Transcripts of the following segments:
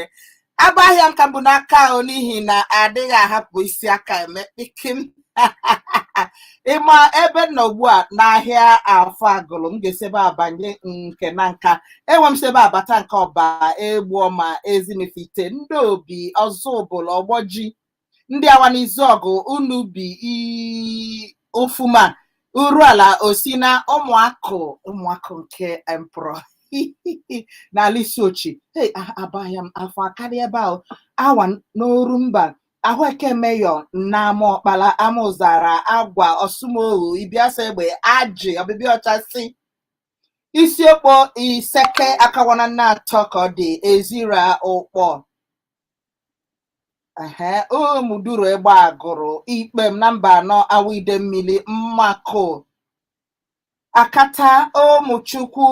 Abụ ahịa m ka mbụ n'aka o, n'ihi na adịghị ahapụ isi aka eme kpikim. Ịma ebe m nọ ugbu a n'ahịa Afọ Agụlụ, m ga-esi ebe a banye nke na nka enwe m si ebe abata nke ọba Egbuoma, Ezinifite, ndị obi Ọzụbụlụ, Ọgbọji, ndị awa n'izuọgụ, Unubi, Ufuma, Uruala, Osina, ụmụakụ ụmụakụ nke Emperor n'ala Isuochi. Hey, abahịa m afọ akarịa ebe ahụ awa n'Orumba, Ahụeke, Meyọ na Amaọkpala, Amụzara, Agwa, Ọsụmohu, Ibiasa, Egbe, Ajị, Ọbịbịa Ọchasị, Isiokpo, Iseke, Akawana, nna atọ ka ọ dị, Ezira, Ụkpọ, ehe, Ụmụduru, Egbe Agụrụ, Ikpem na Mba Anọ, Awa Idemmili, Mmakụ, Akata, Ụmụchukwu,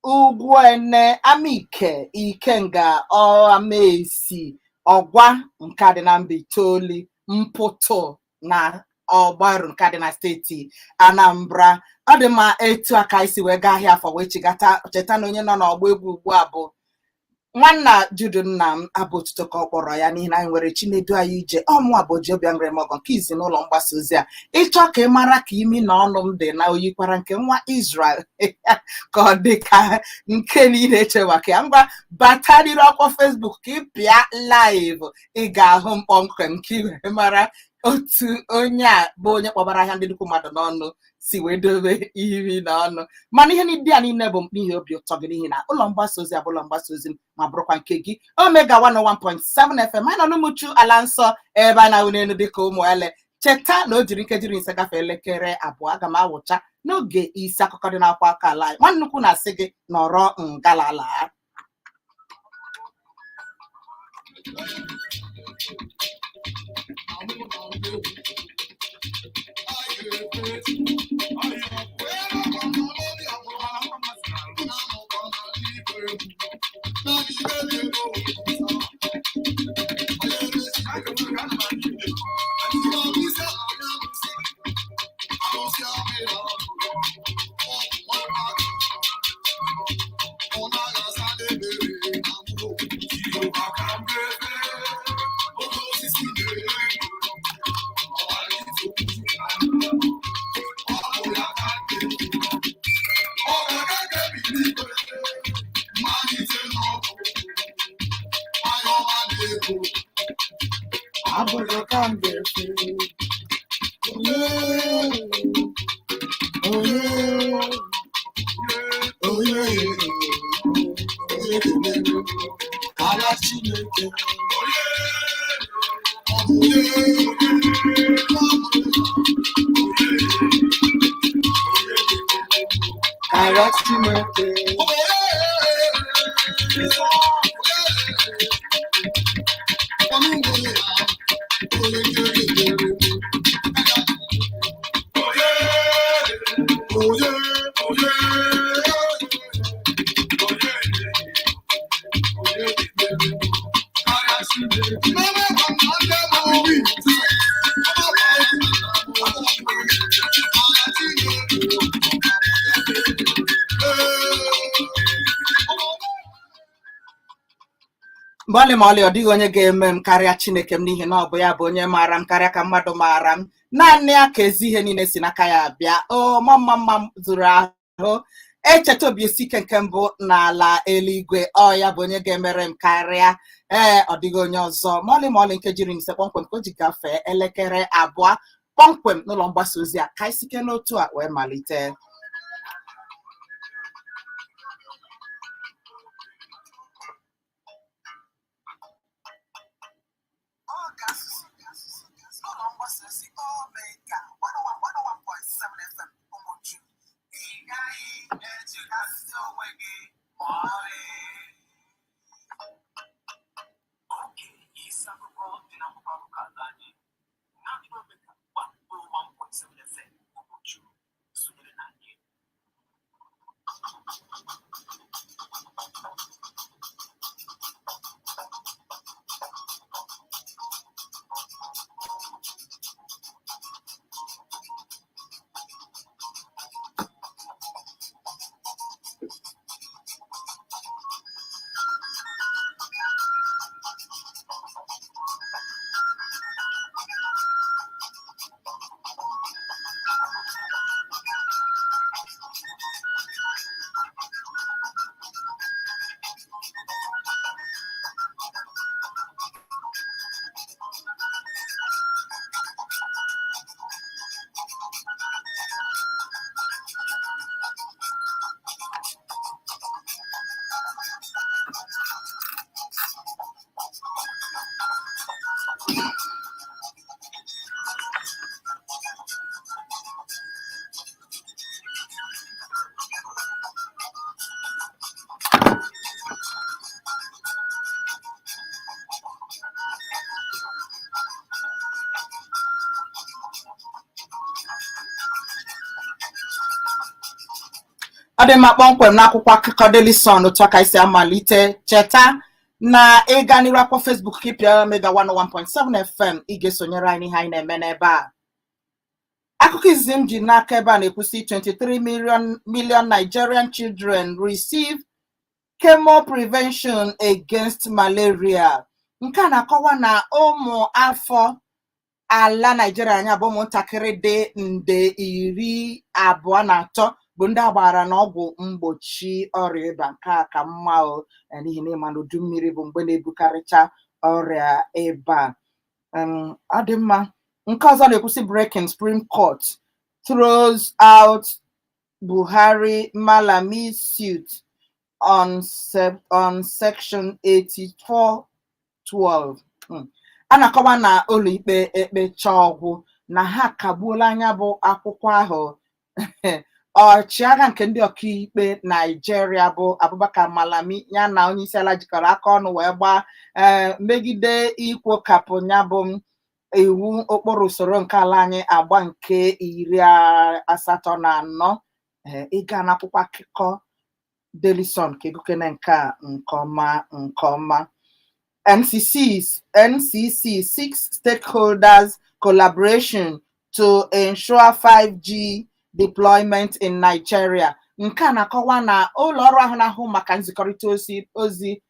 Ugwuene, Amike, Ikenga, Ọamaesi, Ọgwa nke dị na Mbaitoli, Mpụtụ na Ọgbaru nke dị na steeti Anambra. Ọ dị mma, etu a ka anyị si wee gaa ahịa afọ wee chigata. Cheta na onye nọ n'ọgbọ egwu ugbu a bụ nwanna Jude nna m, abụ otuto ka ọ kpọrọ ya, n'ihi na anyị nwere Chinedu anyị ije ọmụa bụ Ojiobia Ngremọgọ nke izi n'ụlọ mgbasa ozi a. Ịchọ ka ị mara ka imi na ọnụ m dị na oyikwara nke nwa Israel ka ọ dị ka nke niile eche maka ya, ngwa bata n'iru akwụkwọ Facebook ka ị pịa live, ị ga-ahụ m kpọmkwem ka ị wee mara otu onye a bụ onye kpọbara ahịa ndị nnukwu mmadụ n'ọnụ si wee dobe imi na ọnụ. Mana ihe ndị a niile bụ n'ihi obi ụtọ gị, n'ihi na ụlọ mgbasa ozi abụ ụlọ mgbasa ozi m ma bụrụkwa nke gị. Omega 101.7 FM, anyị nọ n'Umuchu ala nsọ ebe a na-ahụ n'elu dịka ụmụ ele. Cheta na o jiri nkeji 50 gafee elekere 2, aga m awụcha n'oge isi akụkọ dị n'akwụkwọ aka ala anyị. Nwa nnukwu na-asị gị nọrọ ngalala. Abụghị ka m ga-efe. Onye, onye, onye, onye ga-emeri karịa Chineke? Ọ bụ onye karịa Chineke? Mgbe ọlị ma ọlị, ọ dịghị onye ga-eme m karịa Chineke m, n'ihi na ọ bụ ya bụ onye maara m karịa ka mmadụ maara m. Naanị ya ka ezi ihe niile si n'aka ya bịa. O ma mma mma m zuru ahụ echeta obi esi ike nke mbụ n'ala eluigwe. Ọ ya bụ onye ga-emere m karịa. Ee, ọ dịghị onye ọzọ ma ọlị ma ọlị. Nkeji 50 kpọmkwem ka o ji gafee elekere 2 kpọmkwem n'ụlọ mgbasa ozi a, ka anyị sike n'otu a wee malite. Ụlọ mgbasa ozi Omega 101.7 FM Umuchu, ị gaghị echekasị onwe gị ma ọlị. Oge isi akụkọ dị n'akwụkwọ akụkọ ala anyị na Omega 101.7 FM Umuchu, sonyere na anyị. Ọ dị mma. Kpọmkwem n'akwụkwọ akụkọ Daily Sun, otu aka isi amalite. Cheta na ịga n'iru akwụkwọ Facebook ka ịpịa Mega 101.7 FM, ị ga-esonyere anyị n'ihe anyị na-eme n'ebe a. Akụkọ izizi m ji n'aka ebe a na-ekwusi 23 million Nigerian children receive chemo prevention against malaria. Nke a na-akọwa na ụmụ afọ ala Naijiria anya bụ ụmụntakịrị dị nde 23 bụ ndị agbara n'ọgwụ mgbochi ọrịa ịba. Nke a ka mma o, n'ihi na ịma na udu mmiri bụ mgbe na-ebukarịcha ọrịa ịba. Ọ dị mma. Nke ọzọ na-ekwusi breaking: Supreme Court throws out Buhari Malami suit on section 84(12). A na-akọwa na ụlọikpe ekpecha ọgwụ na ha kagbuola anya bụ akwụkwọ ahụ ọchịagha nke ndị ọkaikpe Naijiria bụ Abubakar Malami ya na onyeisiala jikọrọ aka ọnụ wee gbaa megide ikwokapụ ya bụ iwu okporo usoro nke ala anyị, agba nke 84. Ịga n'akwụkwọ akụkọ Daily Sun ka egukene nke a nke ọma nke ọma. NCC seeks stakeholders collaboration to ensure 5G deployment in Nigeria. Nke a na-akọwa na ụlọ ọrụ ahụ na-ahụ maka nzikọrịta ozi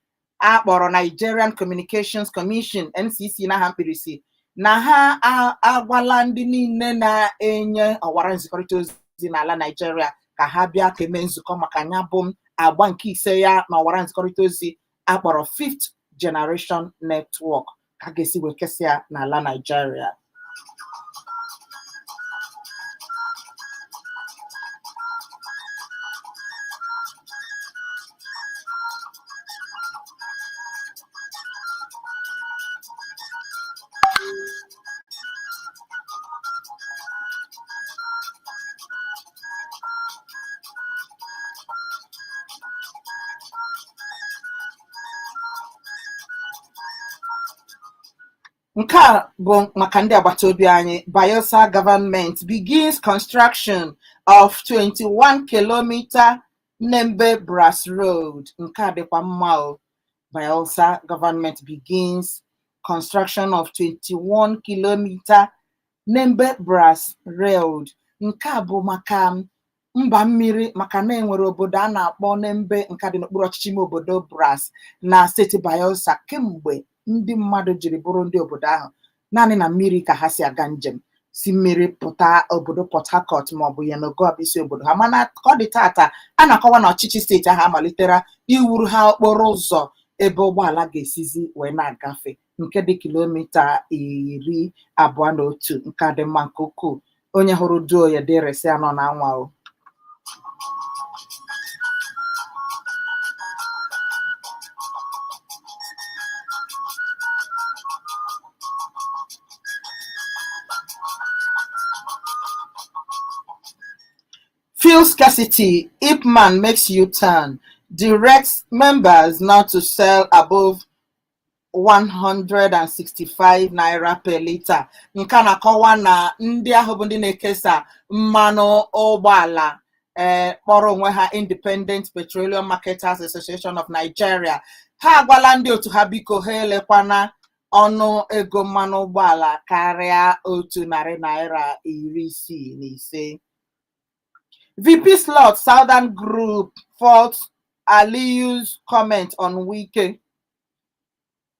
akpọrọ Nigerian Communications Commission, NCC n'aha mkpirisi, na ha agwala ndị niile na-enye ọwara nzikọrịta ozi n'ala Nigeria ka ha bịa ka eme nzukọ maka ya bụ agba nke ise ya na ọwara nzikọrịta ozi akpọrọ Fifth Generation Network, ka a ga-esi wee kesịa n'ala Nigeria. Nke a bụ maka ndị agbata obi anyị. Bayelsa government begins construction of 21 kilometer Nembe Brass Road. Nke a dịkwa mma o. Bayelsa government begins construction of 21 kilometer Nembe Brass Road. Nke a bụ maka mba mmiri, maka na enwere obodo a na-akpọ Nembe nke dị n'okpuru ọchịchị ime obodo Brass na steeti Bayelsa. Kemgbe ndị mmadụ jiri bụrụ ndị obodo ahụ, naanị na mmiri ka ha si aga njem, si mmiri pụta obodo Port Harcourt maọbụ Yenagoa bụ isi obodo ha. Mana ka ọ dị tata, a na-akọwa na ọchịchị steeti ahụ amalitera iwuru ha okporo ụzọ ebe ụgbọala ga-esizi wee na-agafe, nke dị kilomita 21. Nke a dị mma nke ukwuu. Onye hụrụ duo ya dịrịsị anọ na anwa o. Fuel scarcity, IPMAN makes U-turn, directs members not to sell above 165 naira per litre. Nke a na-akọwa na ndị ahụ bụ ndị na-ekesa mmanụ ụgbọala kpọrọ onwe ha Independent Petroleum Marketers Association of Nigeria, ha agwala ndị otu ha biko ha elekwana ọnụ ego mmanụ ụgbọala karịa ₦165. VP slot: Southern Group fault Aliyu's comment on Wike.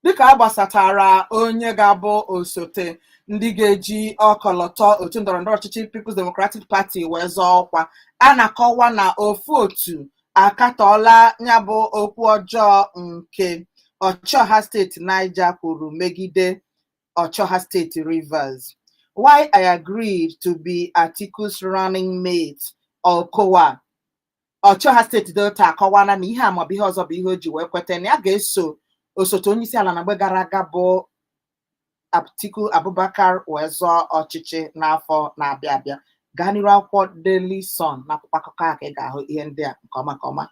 Dịka a gbasatara onye ga-abụ osote ndị ga-eji ọkọlọtọ otu ndọrọndọrọ ọchịchị People's Democratic Party wee zọọ ọkwa, a na-akọwa na ofu otu akatọọla ya bụ okwu ọjọọ nke ọchịọha steeti Niger kwuru megide ọchịọha steeti Rivers. Why I agreed to be Atiku's running mate, Okowa. Ọchịọha steeti Delta akọwana na ihe a maọbụ ihe ọzọ bụ ihe o ji wee kweta na ya ga-eso osote onye isi ala na mgbe gara aga bụ Atiku Abubakar wee zọọ ọchịchị n'afọ na-abịa abịa. Gaa n'iru akwụkwọ Daily Sun na akwụkwọ akụkọ a ka ị ga-ahụ ihe ndị a nke ọma nke ọma.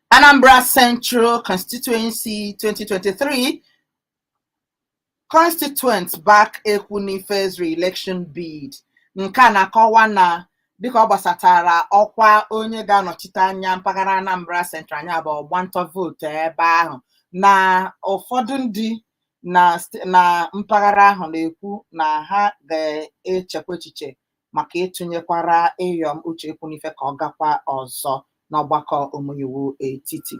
Anambra Central Constituency 2023. Constituents back Ekwunife's re-election bid. Nke a na-akọwa na dịka ọ gbasatara ọkwa onye ga-anọchite anya mpaghara Anambra Central, anya bụ ọgbantọ vootu ebe ahụ, na ụfọdụ ndị na mpaghara ahụ na-ekwu na ha ga-echekwa echiche maka ịtụnyekwara Iyom Uche Ekwunife ka ọ gakwa ọzọ n'ọgbakọ omeiwu etiti.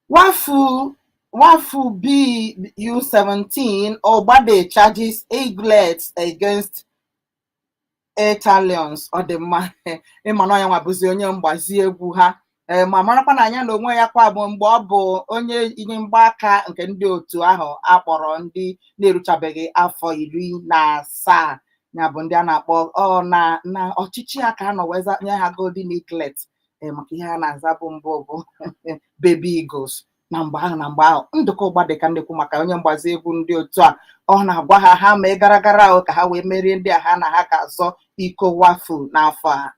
WAFU BU17 Ogbade charges Eaglets against Italians. Ọ dị mma, ịma na ya nwa bụzi onye mgbazi egwu ha, ee, ma marakwa na anya na onwe ya kwa bụ mgbe ọ bụ onye inye mgbaaka nke ndị otu ahụ akpọrọ ndị na-eruchabeghị afọ 17, ya bụ ndị a na-akpọ ọ na ọchịchị ya ka a nọ wee nye ha Golden Eaglet, ee, maka ihe a na-aza bụ mbụ bụ Baby Eagles na mgbe ahụ. Na mgbe ahụ, Ndụka Ụgbadị ka na-ekwu maka onye mgbazi egwu ndị otu a, ọ na-agwa ha ha mee gara gara ahụ ka ha wee merie ndị a ha na ha ga-azọ iko WAFU n'afọ a.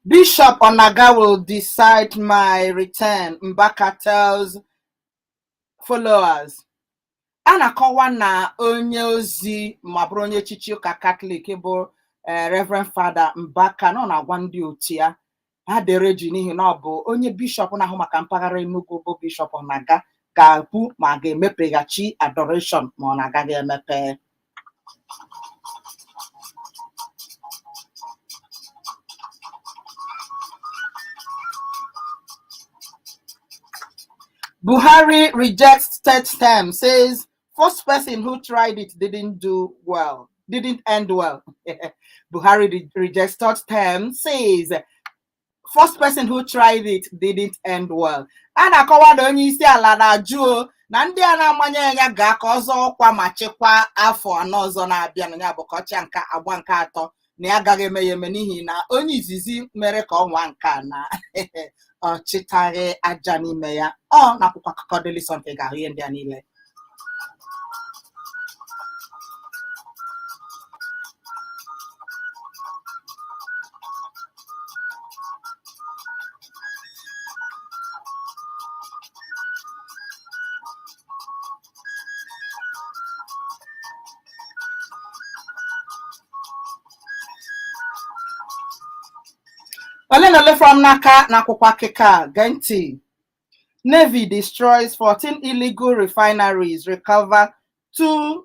Bishop Onaga will decide my return, Mbaka tells followers. A na-akọwa na onye ozi ma bụrụ onye echichi ụka Katọlik bụ Reverend Father Mbaka nọ na-agwa ndị otu ya ha dere ji, n'ihi na ọ bụ onye bishọp na-ahụ maka mpaghara Enugu bụ Bishọp Onaga ga-ekwu ma a ga-emepeghachi adoration ma ọ na-agaghị emepe. Buhari rejects third term, says first person who tried it didn't do well, didn't end well. Buhari rejects third term, says first person who tried it didn't end well. A na-akọwa na onye isi ala na-ajụ o, na ndị a na-amanye ya gaa ka ọzọ ọkwa ma chịkwaa afọ 4 ọzọ na-abịa, na ya bụ ka ọchịa nke agba nke atọ, na ya agaghị eme ya eme, n'ihi na onye izizi mere ka ọnwa nke a na ọ chịtaghị aja n'ime ya. Ọ na akwụkwọ akụkọ Daily Sun ka ị ga-ahụ ihe ndị a niile. Ole na ole from n'aka n'akwụkwọ akụkọ a, gee ntị. Navy destroys 14 illegal refineries, recover 2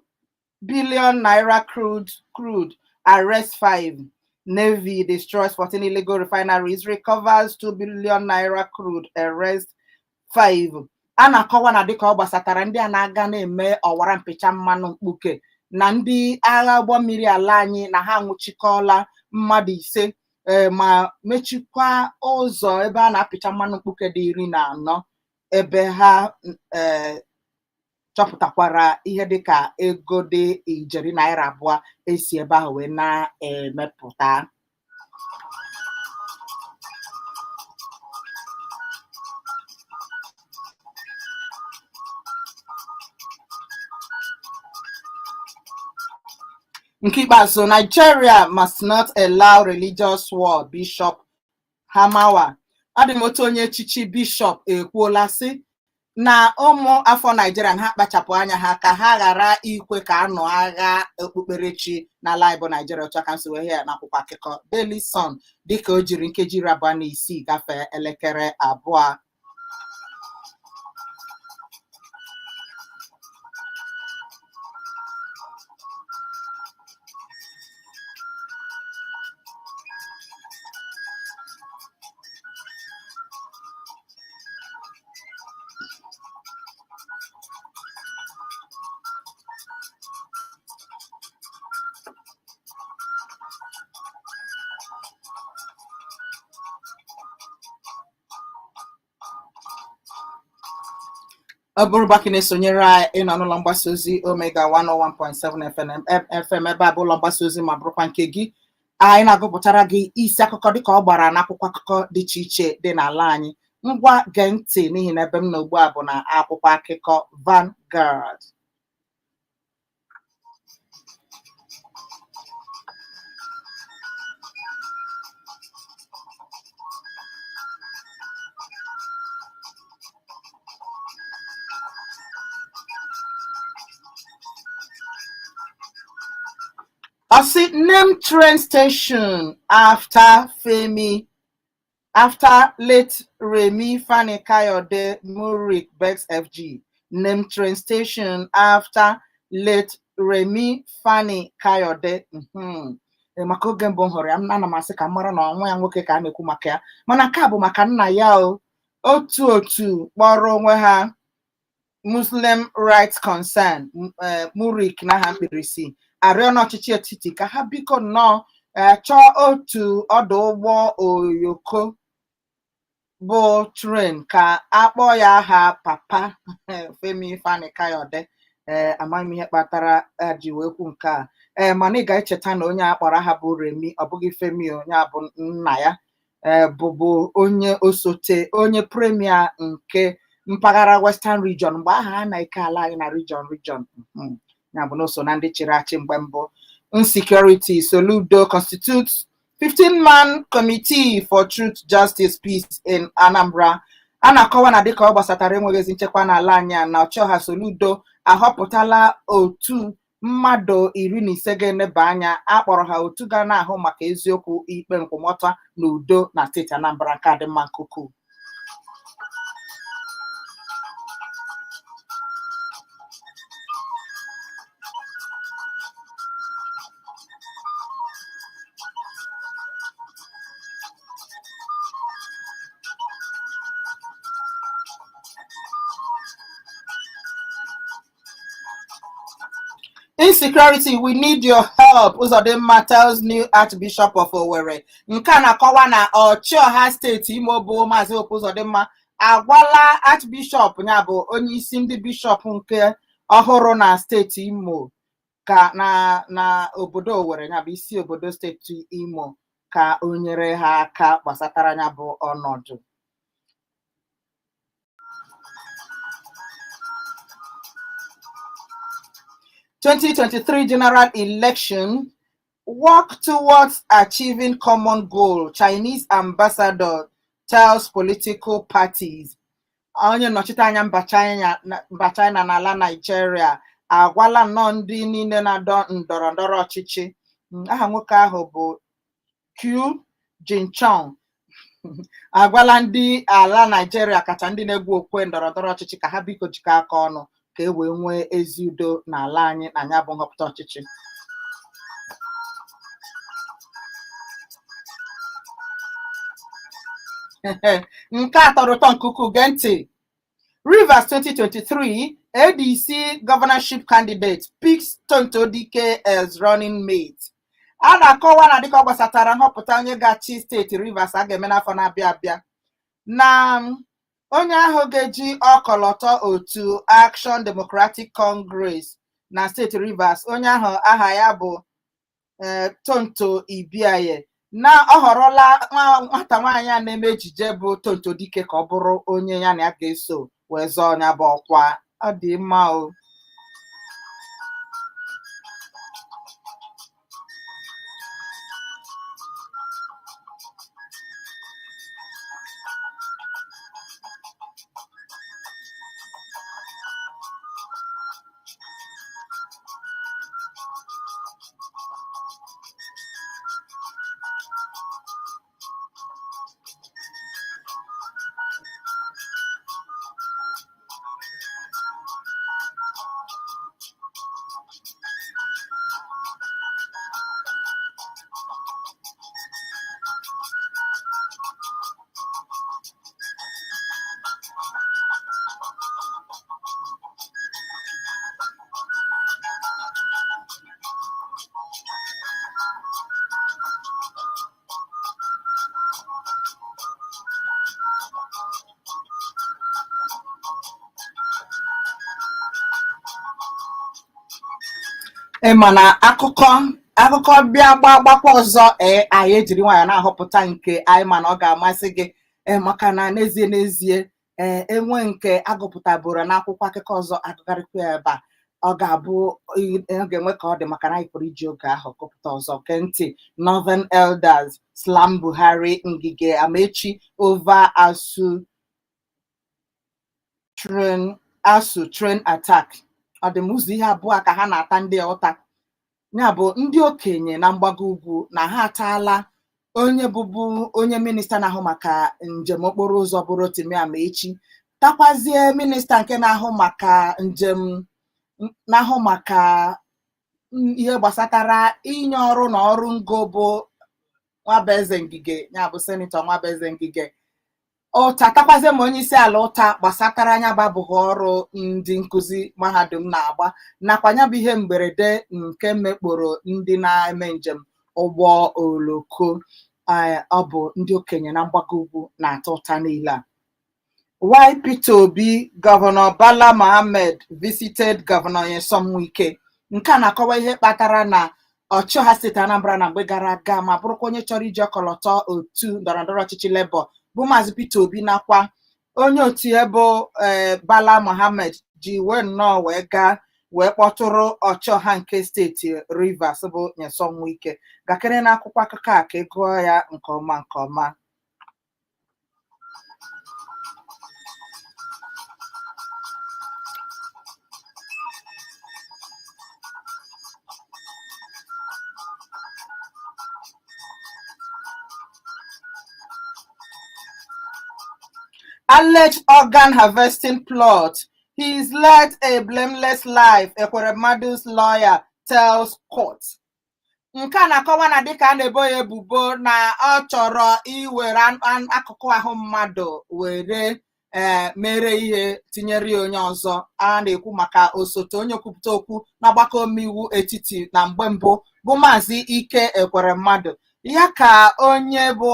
billion naira crude, arrest 5. Navy destroys 14 illegal refineries, recovers 2 billion naira crude, arrest 5. A na-akọwa na dịka ọ gbasatara ndị a na-aga na-eme ọwara mpịcha mmanụ mkpuke, na ndị agha ụgbọ mmiri ala anyị na ha nwụchikọọla mmadụ 5, ee, ma mechikwa ụzọ ebe a na-apịcha mmanụ mkpuke dị 14, ebe ha ee chọpụtakwara ihe dịka ego dị ijeri naira 2 esi ebe ahụ wee na-emepụta. Nke ikpeazụ, Nigeria must not allow religious war, Bishop Hamawa. Adị m otu onye echichi bishọp ekwuola sị na ụmụ afọ Naijiria na ha kpachapụ anya ha ka ha ghara ikwe ka anụ agha okpukperechi n'ala anyị bụ Naijiria. Otu aka nsi wee ya n'akwụkwọ akụkọ Daily Sun dịka o jiri nkeji 26 gafee elekere 2. Ọ bụrụ gbaka na-esonyere anyị, ịnọ n'ụlọ mgbasa ozi Omega 101.7 FM FM. Ebe a bụ ụlọ mgbasa ozi ma bụrụkwa nke gị. Anyị na-agụpụtara gị isi akụkọ dịka ọ gbara n'akwụkwọ akụkọ dị iche iche dị n'ala anyị. Ngwa, gee ntị, n'ihi na ebe m nọ ugbu a bụ na akwụkwọ akụkọ Vanguard. Ọ sị, "Name train station after Femi, after late Remi Fani Kayode Murik begs FG." Name train station after late Remi Fani Kayode. Maka oge mbụ m hụrụ ya, ana m asị ka m mara na nwa ya nwoke ka a na-ekwu maka ya, mana nke a bụ maka nna ya. O otu kpọrọ onwe ha Muslim Rights Concern, MURIC n'aha mkpirisi, arịọ n'ọchịchị etiti ka ha biko nnọọ chọọ otu ọdụ ụgbọ oyoko bụ train ka akpọọ ya aha papa Femi Fani Kayode. Amaghị m ihe kpatara ji wee kwu nke a, mana ị ga-echeta na onye a kpọrọ aha bụ Remi, ọ bụghị Femi. Onye a bụ nna ya, bụbu onye osote onye premier nke mpaghara Western Region mgbe aha a na-eke ala anyị na region. Ya bụ na o so na ndị chịrị achị mgbe mbụ. Insecurity, Soludo constitutes 15-man committee for truth, justice, peace in Anambra. A na-akọwa na dịka ọ gbasatara enweghị ezi nchekwa n'ala anyị a, na Ọchịọha Soludo ahọpụtala otu mmadụ 15 ga-eneba anya, akpọrọ ha otu ga na-ahụ maka eziokwu, ikpe nkwụmọtọ na udo na steeti Anambra. Nke a dị mma nke ukwuu. "Insecurity, we need your help," Uzodimma tells new Archbishop of Owerri. Nke a na-akọwa na ọchịọha steeti Imo bụ Maazị Hope Uzodimma agwala Archbishop, ya bụ onye isi ndị bishọp nke ọhụrụ na steeti Imo, ka na obodo Owerri, ya bụ isi obodo steeti Imo, ka o nyere ha aka gbasatara ya bụ ọnọdụ. 2023 general election, work towards achieving common goal, Chinese ambassador tells political parties. Onye nnọchite anya mba China n'ala Nigeria agwala nnọọ ndị niile na-adọ ndọrọ ndọrọ ọchịchị. Aha nwoke ahụ bụ Q Jinchong, agwala ndị ala Nigeria, kacha ndị na-egwu okwe ndọrọ ndọrọ ọchịchị, ka ha biko jikọ aka ọnụ ka e wee nwee ezi udo n'ala anyị na ya bụ nhọpụta ọchịchị. Nke a tọrọ ụtọ nke ukwuu. Gee ntị. Rivers 2023 ADC governorship candidate picks Tonto Dike as running mate. A na-akọwa na dịka ọ gbasatara nhọpụta onye ga-achị steeti Rivers a ga-eme n'afọ na-abịa abịa, na onye ahụ ga-eji ọkọlọtọ otu Action Democratic Congress na steeti Rivers, onye ahụ aha ya bụ Tonto Ibiaye, na ọ họrọla nwata nwaanyị a na-eme ejije bụ Tonto Dike ka ọ bụrụ onye ya na ya ga-eso wee zọọ ya bụ ọkwa. Ọ dị mma o. Ị ma na akụkọ bịa gbakwa ọzọ. Ee, anyị ejiri nwayọọ na-ahọpụta nke anyị ma na ọ ga-amasị gị, ee, maka na n'ezie n'ezie, ee, enwe nke agụpụtabụrụ n'akwụkwọ akụkọ ọzọ, agụgharịkwa ya ebe a, ọ ga-abụ ọ ga-enwe ka ọ dị, maka na anyị pụrụ iji oge ahụ gụpụta ọzọ. Gee ntị: Northern Elders slam Buhari, Ngige, Amaechi over ASUU train attack. Ọ dị m ụzọ ihe abụọ ka ha na-ata ndị ụta, ya bụ ndị okenye na mgbago ugwu, na ha ataala onye bụbu onye minista na-ahụ maka njem okporo ụzọ bụ Rotimi Amaechi, takwazie minista nke na-ahụ maka njem, na-ahụ maka ihe gbasatara inye ọrụ na ọrụ ngo, bụ Nwabueze Ngige, ya bụ Senator Nwabueze Ngige ụta, takwazie ma onye isi ala ụta gbasatara anya bụ abụghị ọrụ ndị nkụzi mahadum na-agba, nakwa ya bụ ihe mberede nke mekporo ndị na-eme njem ụgbọ oloko. Ọ bụ ndị okenye na mgbago ugwu na-ata ụta niile a. Why Peter Obi, Governor Bala Mohammed visited Governor Nyesom Wike. Nke a na-akọwa ihe kpatara na ọchịọha steeti Anambra na mgbe gara aga, ma bụrụkwa onye chọrọ iji ọkọlọtọ otu ndọrọndọrọ ọchịchị Labour, bụ Maazị Peter Obi, nakwa onye otu ya bụ Bala Mohammed ji wee nnọọ wee gaa wee kpọtụrụ ọchịọha nke steeti Rivers bụ Nyesom Wike. Gakere n'akwụkwọ akụkọ a ka ị gụọ ya nke ọma nke ọma. Alleged organ harvesting plot. He's led a blameless life, Ekweremadu's lawyer tells court. Nke a na-akọwa na dịka a na-ebo ya ebubo na ọ chọrọ iwere akụkụ ahụ mmadụ were ee mere ihe tinyere ya onye ọzọ. A na-ekwu maka osote onye kwupụta okwu n'ọgbakọ omeiwu etiti na mgbe mbụ, bụ Maazị Ike Ekweremadu, ya ka onye bụ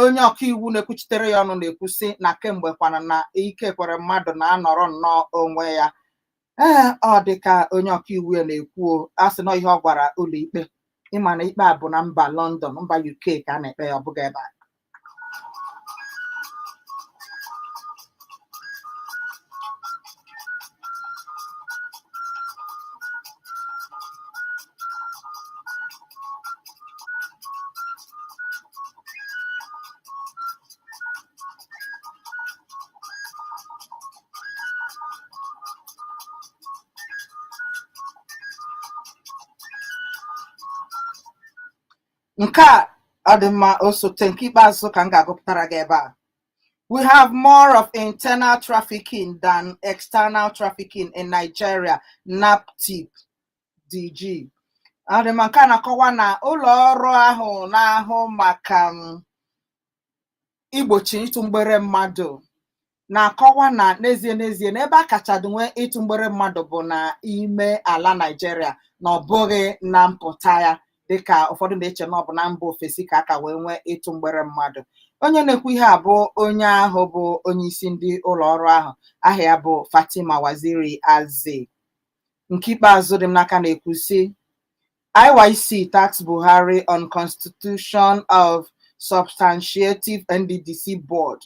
onye ọkaiwu na-ekwuchitere ya ọnụ na-ekwusị na kemgbe kwana na Ike Ekweremadu na-anọrọ nnọọ onwe ya. Ee, ọ dị ka onye ọkaiwu ya na-ekwu, a sị na ihe ọ gwara ụlọ ikpe, ịma na ikpe a bụ na mba London, mba UK ka a na-ekpe ya, ọ bụghị ebe a. Nke a ọ dị mma. Osote nke ikpeazụ ka m ga-agụpụtara gị ebe a. We have more of internal trafficking than external trafficking in Nigeria, NAPTIP DG. Ọ dị mma, nke a na-akọwa na ụlọ ọrụ ahụ na-ahụ maka igbochi ịtụ mgbere mmadụ na-akọwa na n'ezie n'ezie na ebe a kacha nwee ịtụ mgbere mmadụ bụ na ime ala Naịjirịa, na ọ bụghị na mpụta ya, dịka ụfọdụ na-eche na ọ bụ na mba ofesi ka aka wee nwee ịtụ mgbere mmadụ. Onye na-ekwu ihe a bụ onye ahụ bụ onye isi ndị ụlọ ọrụ ahụ, aha ya bụ Fatima Waziri Aze. Nke ikpeazụ dị m n'aka na-ekwu sị, IYC tax Buhari on constitution of substantiative NDDC board.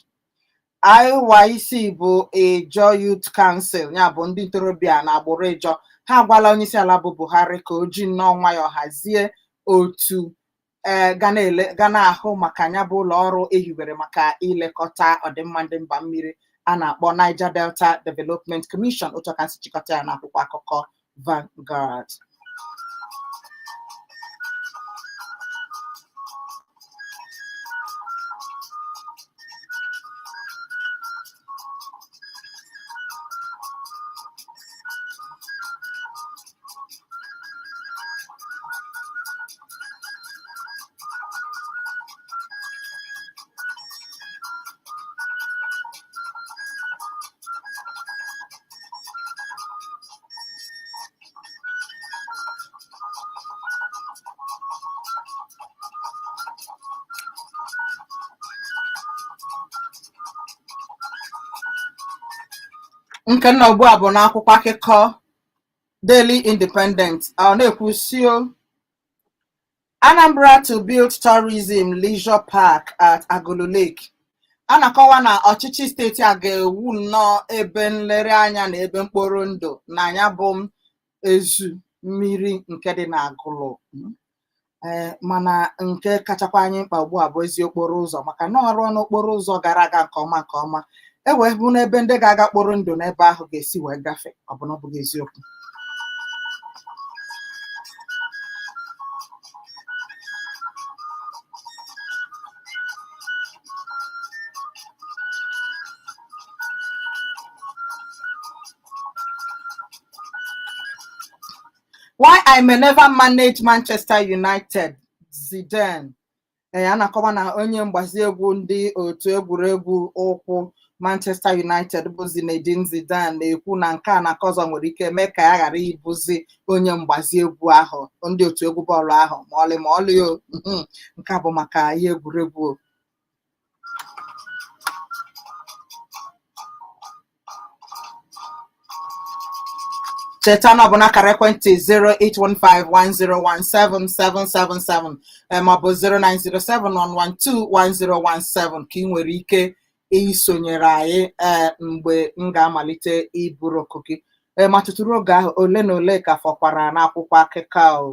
IYC bụ Ijaw Youth Council, ya bụ ndị ntorobịa na agbụrụ Ijaw. Ha agwala onyeisiala bụ Buhari ka o ji nnọọ nwayọọ hazie otu ee ga na-ele ga na-ahụ maka ya bụ ụlọ ọrụ ehiwere maka ilekọta ọdịmma ndị mba mmiri a na-akpọ Niger Delta Development Commission. Otu aka si chịkọta ya n'akwụkwọ akụkọ Vanguard. Nke nna ugbu a bụ n'akwụkwọ akụkọ Daily Independent ọ na-ekwu sị o, Anambra to build tourism leisure park at Agulu Lake. A na-akọwa na ọchịchị steeti a ga-ewu nnọọ ebe nlereanya na ebe mkporo ndụ na ya bụ ezu mmiri nke dị n'Agụlụ. Ee, mana nke kachakwa anyị mkpa ugbu a bụ ezi okporo ụzọ, maka na ọrụ n'okporo ụzọ gara aga nke ọma nke ọma e wee bụ n'ebe ndị ga-aga kporo ndụ n'ebe ahụ ga-esi wee gafee. Ọ bụ na ọ bụghị eziokwu? Why I may never manage Manchester United, Zidane. Ee, a na-akọwa na onye mgbazi egwu ndị otu egwuregwu ụkwụ Manchester United bụ Zinedine Zidane na-ekwu na nke a na nke ọzọ nwere ike mee ka ya ghara ịbụzi onye mgbazi egwu ahụ, ndị otu egwu bọọlụ ahụ, ma ọlị ma ọlị o. Nke a bụ maka ihe egwuregwu o. Cheta na ọ bụ n'akara ekwentị 08151017777 maọbụ 09071121017 ka ị nwere ike isonyere anyị mgbe m ga-amalite iburu oku gị. Ma tụtụrụ oge ahụ, ole na ole ka fọkwara n'akwụkwọ akụkọ o.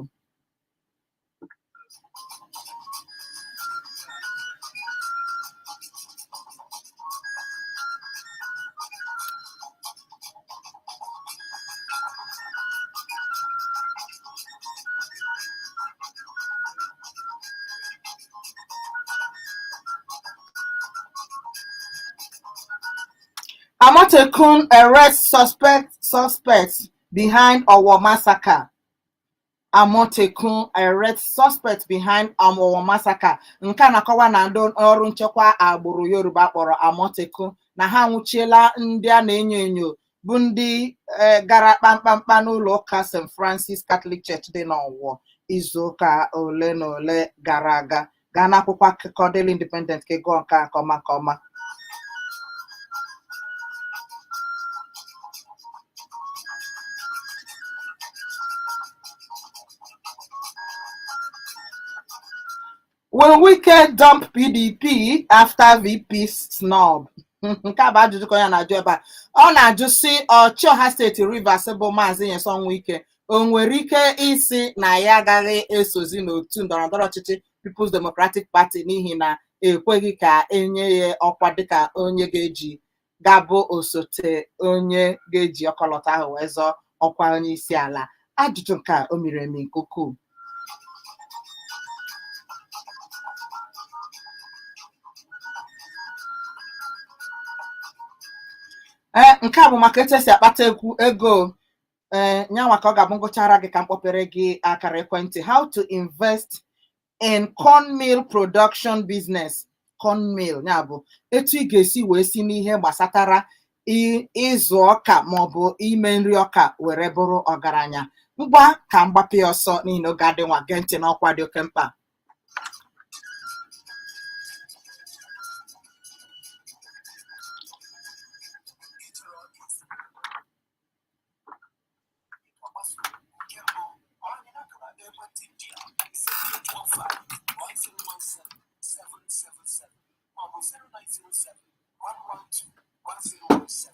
Amotekun arrests suspects behind Owo massacre. Amotekun arrests suspects behind Owo massacre. Nke a na-akọwa na ndị ọrụ nchekwa agbụrụ Yoruba kpọrọ Amotekun na ha anwụchiela ndị a na-enyo enyo bụ ndị gara kpamkpamkpa n'ụlọ ụka St. Francis Catholic Church dị n'Ọwọ izuụka ole na ole gara aga. Gaa n'akwụkwọ akụkọ Daily Independent ka ị gụọ nke a nke ọma nke ọma. Will Wike dump PDP after VP snub? Nke a bụ ajụjụ ka onye na-ajụ ebe a. Ọ na-ajụ sị ọchịọha steeti Rivers bụ Maazị Nyesom Wike o nwere ike ịsị na ya agaghị esozi n'otu ndọrọndọrọ ọchịchị People's Democratic Party n'ihi na ekweghị ka enye ya ọkwa dịka onye ga-eji ga-abụ osote onye ga-eji ọkọlọtọ ahụ wee zọọ ọkwa onye isi ala. Ajụjụ nke a o miri emi nke ukwuu. Ee, nke a bụ maka etu esi akpata egwu ego. Ee, nyanwa ka ọ ga-abụ ngụchara gị ka m kpọpere gị akara ekwentị. How to invest in cornmeal production business. Cornmeal ya bụ etu ị ga-esi wee si n'ihe gbasatara ịzụ ọka maọbụ ime nri ọka were bụrụ ọgaranya. Ngwa ka m gbapụ ya ọsọ n'ihi na oge adịnwa. Gee ntị n'ọkwa dị oke mkpa. Nke mbụ, kpọọ anyị n'akara ekwentị ndị a: 08151017777 maọbụ 09071121017.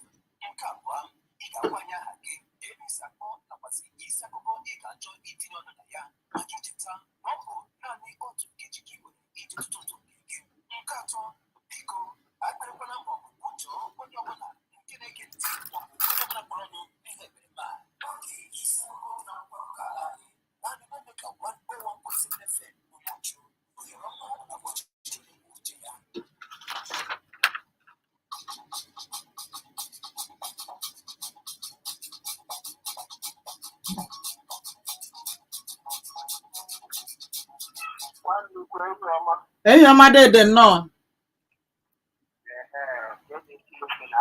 Nke abụọ, ị ga-agwa anyị aha gị, ebe isi akpọ, nakwazị isi akụkọ ị ga-achọ itinye ọnụ na ya, ma gị cheta na ọ bụ naanị otu nkeji ka ị nwere iji tụtụ ụtụ nke gị. Nke atọ, biko akparịkwala maọbụ kwutọọ onye ọbụla nke na-ege ntị maọbụ onye ọbụla kpọrọ ọnụ n'ihe emereme a. Oge isi akụkọ na akwụkwọ akụkọ ala anyị naanị na-eme ka 101.7 FM Umuchu, ohere ọma na ọchịchị na-ekwu uche ya. Nwanne ukwu, enyi ọma. Enyi ọma, dede, nnọọ. Ehe, ka eji esi okwu na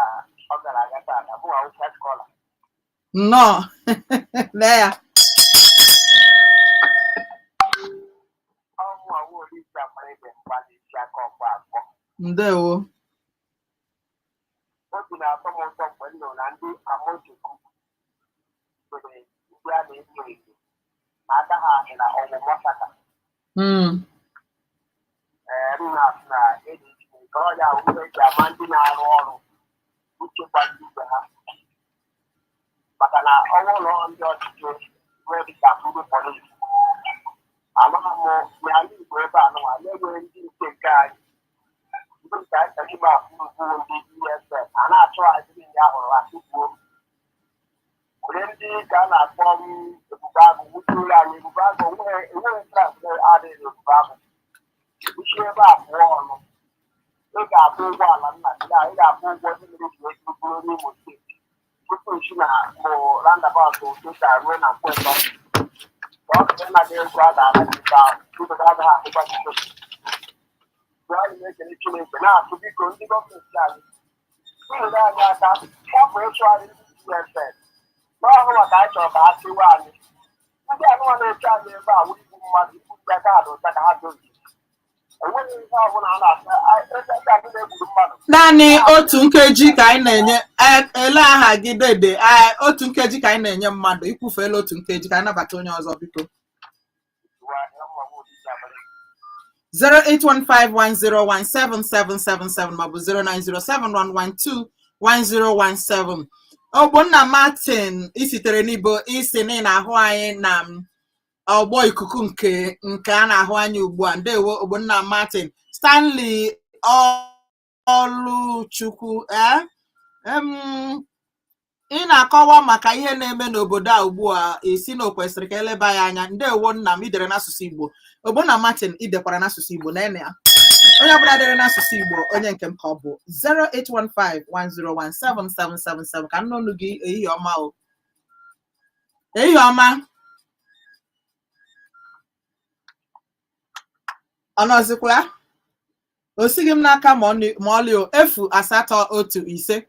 ọ gara aga taata bụ Hausa scholar. Nnọọ, lee ya. Ọ mụ awụ Olise Amarede mgbalị isi aka ọkpọ akpọ. Ndewo. Obi na-atọ m ụtọ mgbe m nụrụ na ndị Amotekun mere ndị a na-enyo enyo na aka ha dị na ọnwụ masaka. Ee, m na-asị na eji Chineke ọya ihe eji ama ndị na-arụ ọrụ ichekwa ndị ibe ha, maka na ọnwụ ụlọ ndị ọchịchị nwee dịka ndị polisi amaghị m n'ala Igbo ebe a nụnwa na-enweghị ndị nke nke anyị, ndị nke anyị chọrọ ime afụrụfu ndị ESN a na-achọghaziri ndị ahụrụ ha tụgbuo were ndị ka a na-akpọ m Ebube Agụ wutuola anyị. Ebube Agụ enweghị klaasị adịghị. Ebube Agụ isi ebe a pụọ ọnụ, ị ga-akwụ ụgwọ ala nna gị, ị ga-akwụ ụgwọ ndị mere ji wee bụrụ n'Imo Steeti tupu isi na bụ roundabout ụtụtụ ruo na Nkwentọ ka ọ sịrị nna gị ego a ga-ana gị ka ndụ gị agaghị ahụkwa gị. Anyị na-ekele Chineke, na-atụ biko ndị gọọmenti anyị nyere anyị aka hapụ ịchụgharị ndị DSS n'ọhụụ, maka anyị chọrọ ka ha chịwa anyị. Ndị anụmanụ na-eche anyị ebe a wụ igbu mmadụ, igbu ndị aka ha dị ụcha ka ha dozie. Enweghị ihe ọbụla a na-asa ebe ndị anyị na-egburu mmadụ. Naanị otu nkeji ka anyị na-enye. Ele aha gị, dede? Otu nkeji ka anyị na-enye mmadụ. Ikwufeela otu nkeji, ka anyị nabata onye ọzọ, biko. 08151017777 maọbụ 09071121017. Ogbonna Martin isitere n'ibo isi na ị na-ahụ anyị na ọgbọ ikuku nke a na-ahụ anyị ugbu a. Ndewo, Ogbonna Martin. Stanley Ọlụchukwu, ị na-akọwa maka ihe na-eme n'obodo a ugbu a, esi na o kwesịrị ka eleba ya anya. Ndewo nna m, idere n'asụsụ Igbo. Ogbonna Martin, idekwara n'asụsụ Igbo. Na ya onye ọbụla dere n'asụsụ Igbo, onye nke m ka ọ bụ. 08151017777 ka nnụnụ gị. Ehihie ọma o, ehihie ọma. Ọ nọzikwa ya? O sighị m n'aka ma ọlị o. 08151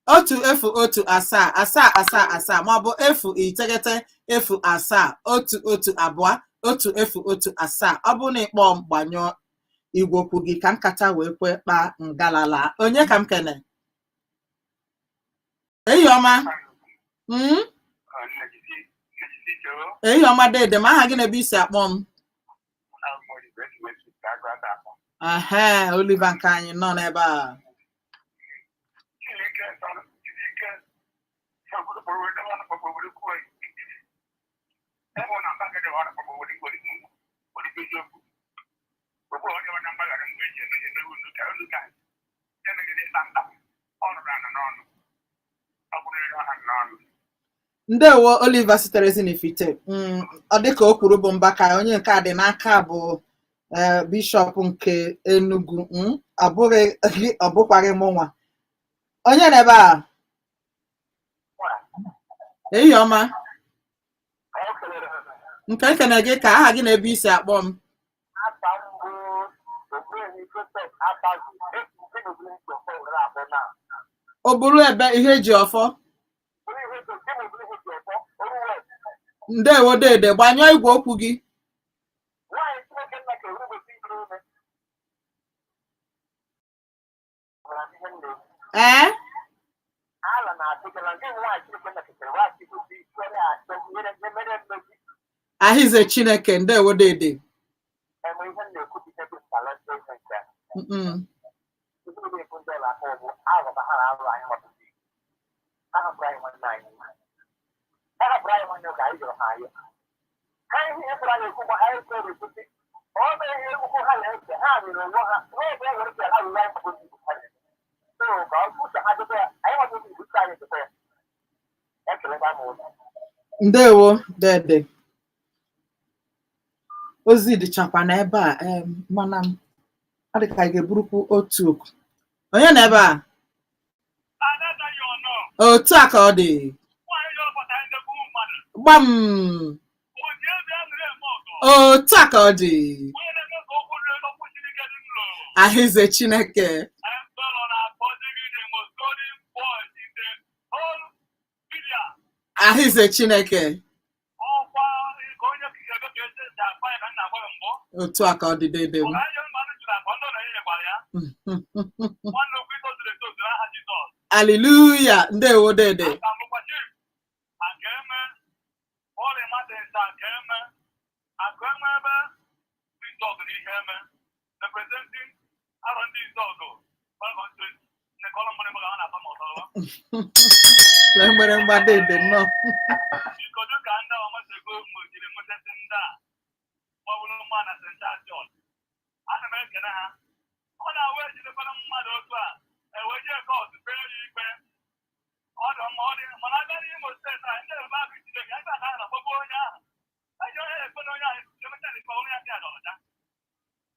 0 7 7 7 7 maọbụ 090 07 1 12 1 0 1 7. Ọ bụrụ na ịkpọọ m, gbanyụọ igwe okwu gị ka nkata wee kwe kpaa ngalala. Onye ka m kene? Ehihie ọma. Ehihie ọma, dede ma aha gị na ebe isi akpọ m? Ehe, Oliver nke anyị nọ n'ebe a. Ndewo, Oliver sitere Ezinifite. Ọ dịka o kwuru bụ Mbaka onye nke a dị n'aka bụ bishọp nke Enugu. Ọ bụghị gị, ọ bụkwaghị mụ nwa. Onye n'ebe a? Ehihie ọma. Nke nkene gị ka aha gị na ebe isi akpọ m? Aka mbụ Ogbuehi Joseph Atazi esi ndị n'obere ntị ọfọ were akpọ na O buru ebe ihe eji ọfọ. Bụrụ ihe ndị n'obere ihe ji ọfọ oruwe. Ndewo dede, gbanyụọ igwe okwu gị. Nwaanyị Chineke nna ka erubesi ime ime gwara m ihe m na-ekwu. Ee. Ala na-asị gị na ndị nwaanyị Chineke nna ketere nwaanyị gosi kwere achọ nyere mere mmezi. Ahịze Chineke, ndewo dede. Enwe ihe m na-ekwu bụ ihe dị mkpa leta ihe nke a. Ndị na-ekwu ndị ọla aka bụ aghọ ka ha na-arụ anyị nwapụta Igbo. Ha hapụrụ anyị nwanne anyị, ha hapụrụ anyị nwanne ka anyị jụrụ ha ayọ ha ihe pụrụ anyị ekwu ma anyị kwere ekwusi ọ bụ ihe ukwu ha na-eche ha rụrụ onwe ha n'oge e were ha rụrụ anyị mabụ ndị Igbo ha na-eme. So ka ọ bụ uche ha debe ya, anyị nwabụ ndị Igbo, uche anyị debe ya. Ekelekwa m ụlọ. Ndewo dede. Ozi dịchakwa n'ebe a, mana m ọ dị ka anyị ga-eburukwu otu oku. Onye nọ ebe a? Otu a ka ọ dị. Gbam. Otu a ka ọ dị. Ahịze Chineke. Ahịze Chineke. Otu a ka ọ dị, dede m. Hallelujah. Ndewo dede. Lee mgbịrịmgba dede nnọọ. Biko, dịka ndị ọmasego mojiri nwetasi ndị a gbagburu mma na St. John, ana m ekele ha. Ọ na-awụ ejidekwara mmadụ otu a eweje kọtụ kpee ya ikpe. Ọ dị mma, ọ dị mana abịa n'Imo steeti a, ndị ebe ahụ jide gị ebe a ka a na-akpọgbu onye ahụ, eji onye ekpe na onye ahụ emecha na ikpe onye aka ya dị ọcha.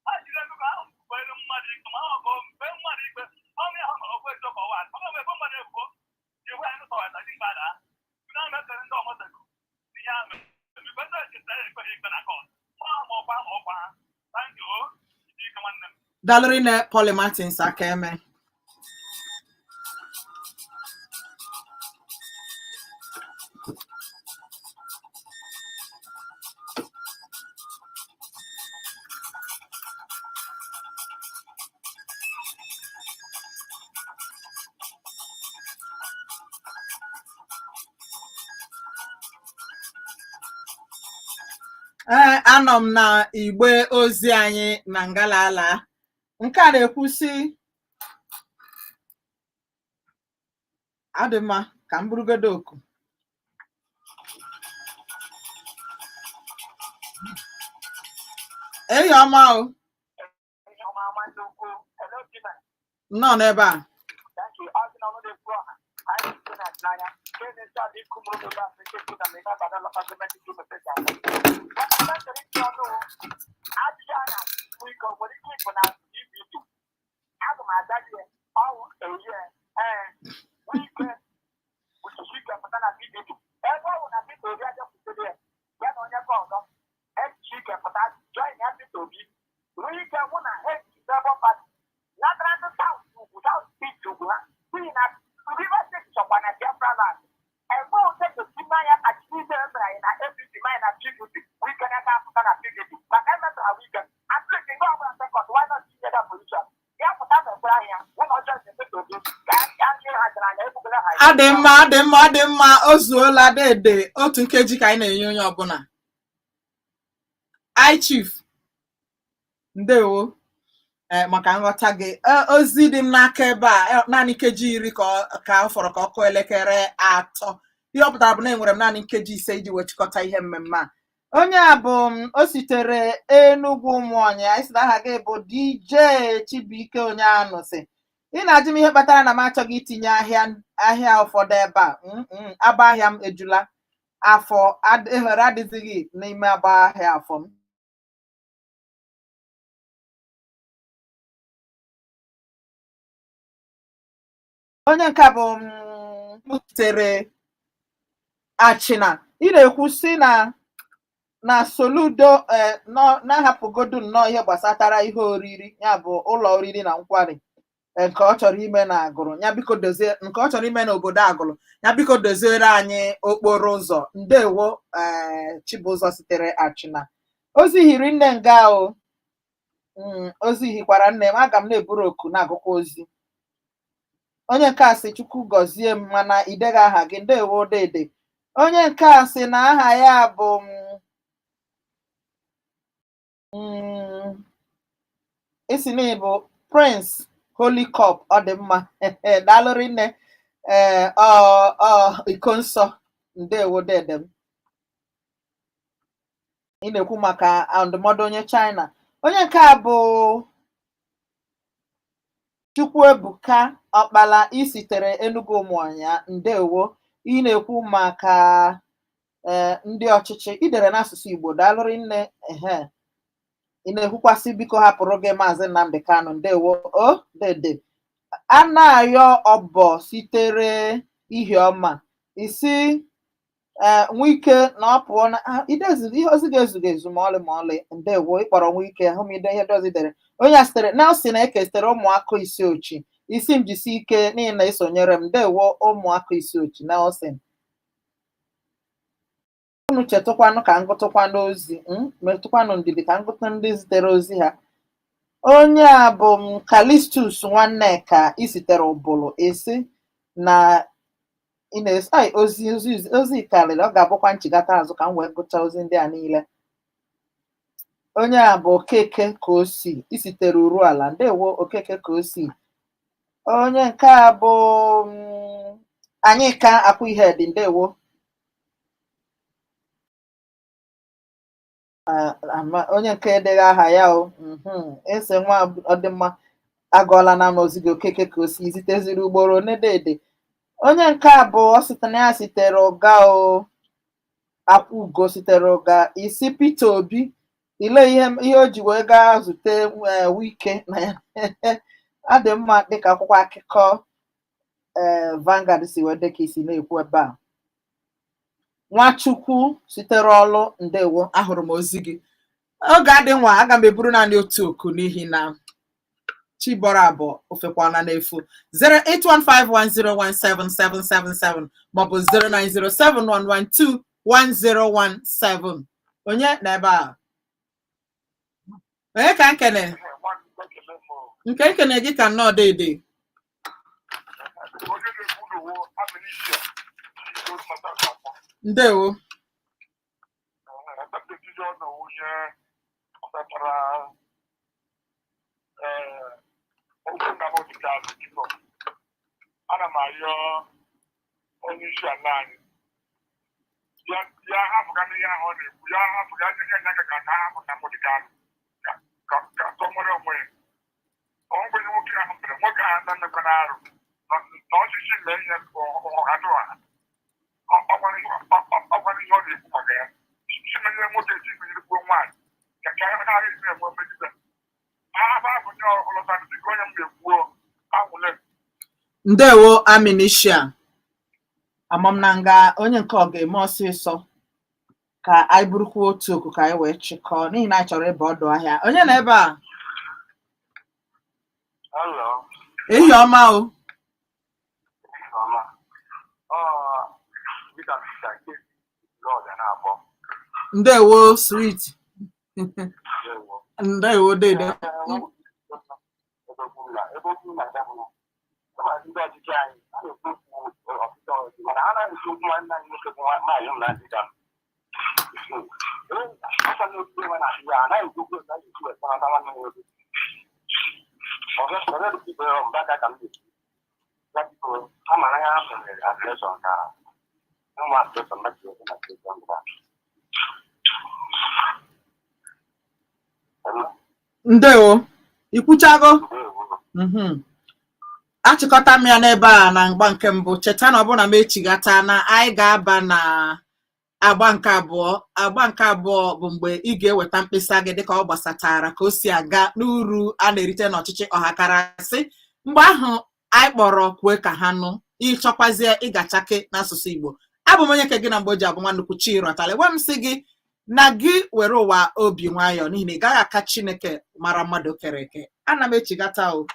Ha jiri ego ka ahụ kpere mmadụ ikpe, ma ọ bụ mgbe mmadụ ikpe ọnụ ya ha mara okwu eziokwu ọwa, mana ọ bụ ebe mmadụ ebubo iwu anyị tọwara dị mkpa daa. Ndị ahụ mekere ndị ọmọtego ihe ahụ mere mgbe ndị echetara ekpe ha ikpe na kọt ma ha ma ọkwa ha ma ọkwa ha. Thank you, ike nwanne m. Daalụ rinne, Polly Martins aka eme. Ee, anọ m na igbe ozi anyị na ngalala nke a na-ekwu sị adị mma ka m burugodo oku. Ehi ọma o. Nnọọ n'ebe a. Aga m aza gị ọwụ eyie ee Wike kwụsịrị ike pụta na PDP, ebe ọ bụ na Peter Obi abịakwutere ya, ya na onye nke ọzọ ejichi ike pụta join ya Peter Obi. Wike hụ na ha eji Labour Party natara ndị South ugwu, South East ugwu ha, n'ihi na Rivers State chọkwa na Biafra land ebe ote mmanya achịcha emere anyị na APC mmanya na PDP. Wike na-aka apụta na PDP maka emetara Wike at least nke ọbụla second, why not tinye that position ya pụta mekwara ahịa hụ na ọjọọ si Peter Obi ka ya nye ha jara anya ebugola ha. Adị mma, adị mma, adị mma. O zuola dede. Otu nkeji ka anyị na-enye onye ọbụla. I chief, ndewo ee maka nghọta gị. Ozi dị m n'aka ebe a, naanị nkeji 10 ka ọ fọrọ ka ọ kụọ elekere 3. Ihe ọ pụtara bụ na enwere m naanị nkeji 5 iji wee chịkọta ihe mmemme a. Onye a bụ m o sitere Enugwu Ụmụọnya. Anyị sị na aha gị bụ DJ Chibuike. Onye anụ sị ị na-ajụ m ihe kpatara na m achọghị itinye ahịa ahịa ụfọdụ ebe a. Aba ahịa m ejula afọ, ohere adịzighị n'ime aba ahịa afọ m. Onye nke a bụ m sitere Achịna. Ị na-ekwu sị na Soludo na-ahapụgodu nnọọ ihe gbasatara ihe oriri, ya bụ ụlọ oriri na nkwari nke ọ chọrọ ime na Agụrụ, ya biko dozie nke ọ chọrọ ime n'obodo Agụrụ, ya biko doziere anyị okporo ụzọ. Ndewo, Chibụzọ sitere Achịna. Ozi hiri nne nga o. Ozi hikwara nne m. Aga m na-eburu oku na-agụkwa ozi. Onye nke a sị Chukwu gọzie m, mana ideghị aha gị. Ndewo dede. Onye nke a sị na aha ya bụ isi na ị bụ Prince Holy Cup. Ọ dị mma, daalụ rinne. Ee, ọ iko nsọ. Ndewo dede m. Ị na-ekwu maka ndụmọdụ onye China. Onye nke a bụ Chukwuebuka Ọkpala, isitere Enugu Ụmụọnya. Ndewo. Ị na-ekwu maka ee ndị ọchịchị idere n'asụsụ Igbo. Daalụ rinne. Ehe, ị na-ekwukwasị biko hapụrụ gị Maazị Nnamdi Kanu. Ndewo o dede. Anayo Ọbọ sitere Ihiọma, isi ee Nwike na ọ pụọ na idezi ihe ozi ga-ezughị ezu ma ọlị ma ọlị. Ndewo, ịkpọrọ Nwike hụ m ide ihe dozi dere. Onye a sitere Nelson Eke sitere ụmụaka isi ochi, isi m jisi ike n'ihi na esonyere m. Ndewo, ụmụaka isi ochi Nelson. Unu chetụkwanụ ka ngụtụkwanụ ozi, metụkwanụ ndidi ka ngụtụ ndị zitere ozi ha. Onye a bụ m Calistus Nwanneka, isitere Ụbụlụ, esi na ị na-esi ai ozi ozi ozi karịrị, ọ ga-abụkwa nchigata azụ ka m wee gụchaa ozi ndị a niile. Onye a bụ Okeke ka o si isitere Uruala. Ndewo, Okeke ka o si. Onye nke a bụ anyị ka akwụ ihe dị. Ndewo. Onye nke edeghi aha ya o ese nwa ọdịmma agụọla na ozi gị okeke ka o si ziteziri ugboro nedede. Onye nke a bụ ọ site na ya sitere ụga o akwụ ugo sitere ụga isi Peter Obi ile ihe o ji wee gaa zute Wike na ya adị mma dịka akwụkwọ akụkọ Vanguard si wee dịka isi na-ekwu ebe a. Nwachukwu sitere ọlụ, ndewo, ahụrụ m ozi gị. Oge adị nwa aga m eburu naanị otu oku n'ihi na chi bọrọ abụọ ofekwana n'efu. 08151017777 maọbụ 09071121017. Onye na ebe a? Onye ka nkene? Nke nkene gị ka nnọọ dede. Ndewo. Ana m arịọ onye isi ala anyị ya hapụga n'ihe ahụ ọ na-ekwu, ya hapụga ihe ya aka ka ha hapụ na Nnamdi Kanu ka ka ọ nwere onwe ya. Ọ nweghị nwoke ahụ mere nwoke ahụ na-emekwa n'arụ na ọchịchị mee ihe ọha ọha ọkwara ihe ọ na-ekwu maka ya. Chimenyere nwoke, chimenyere kwuo nwaanyị ka ha ghara isi na-enwe mmegide. Ha hapụ ndị ọlọta dịka onye m na-ekwuo anwụle. Ndewo Aminisha. Amam na nga onye nke ọ ga-eme ọsịsọ ka anyị burukwa otu oku ka anyị wee chịkọọ n'ihi na anyị chọrọ ịba ọdụ ahịa. Onye na ebe a? Hello. Ehihie ọma o. Ọma. Ọ Peter Peter nke Lọd na-akpọ. Ndewo sweet. Ndewo. Ndewo dede. Ebe okwu na ya bụ kama ndị ọchịchị anyị a na-ekwu okwu ọchịchị ọchịchị mana ha na-ekwu okwu nwanne anyị nwoke bụ Maazị Nnamdi Kanu. Asa na-ekwu enwe na-adị ya anaghị ekwu okwu na ekwu ekwenata nwanne m nwoke. Ọzọ ọzọ dị ibe mbaka ka m na-ekwu. Ya biko ha mara ya ha mere adreson ka ụmụ adreson mmadụ ebe na adreson mba. Ndewo. Ikwuchago? Achịkọta m ya n'ebe a na mgba nke mbụ. Cheta na ọ bụrụ na m echighata na anyị ga-aba na agba nke abụọ. Agba nke abụọ bụ mgbe ị ga-eweta mkpesa gị dịka ọ gbasatara ka o si aga n'uru a na-erite n'ọchịchị ọhakarasị. Mgbe ahụ anyị kpọrọ kwue ka ha nụ, ịchọkwazie ịgachake n'asụsụ Igbo. Abụ m onye nke gị na mgbe o ji abụ nwa nnukwu Chirọtala. Gwa m sị gị na gị were ụwa obi nwayọọ n'ihi na ị gaghị aka Chineke mara mmadụ kere eke. Ana m echigata o.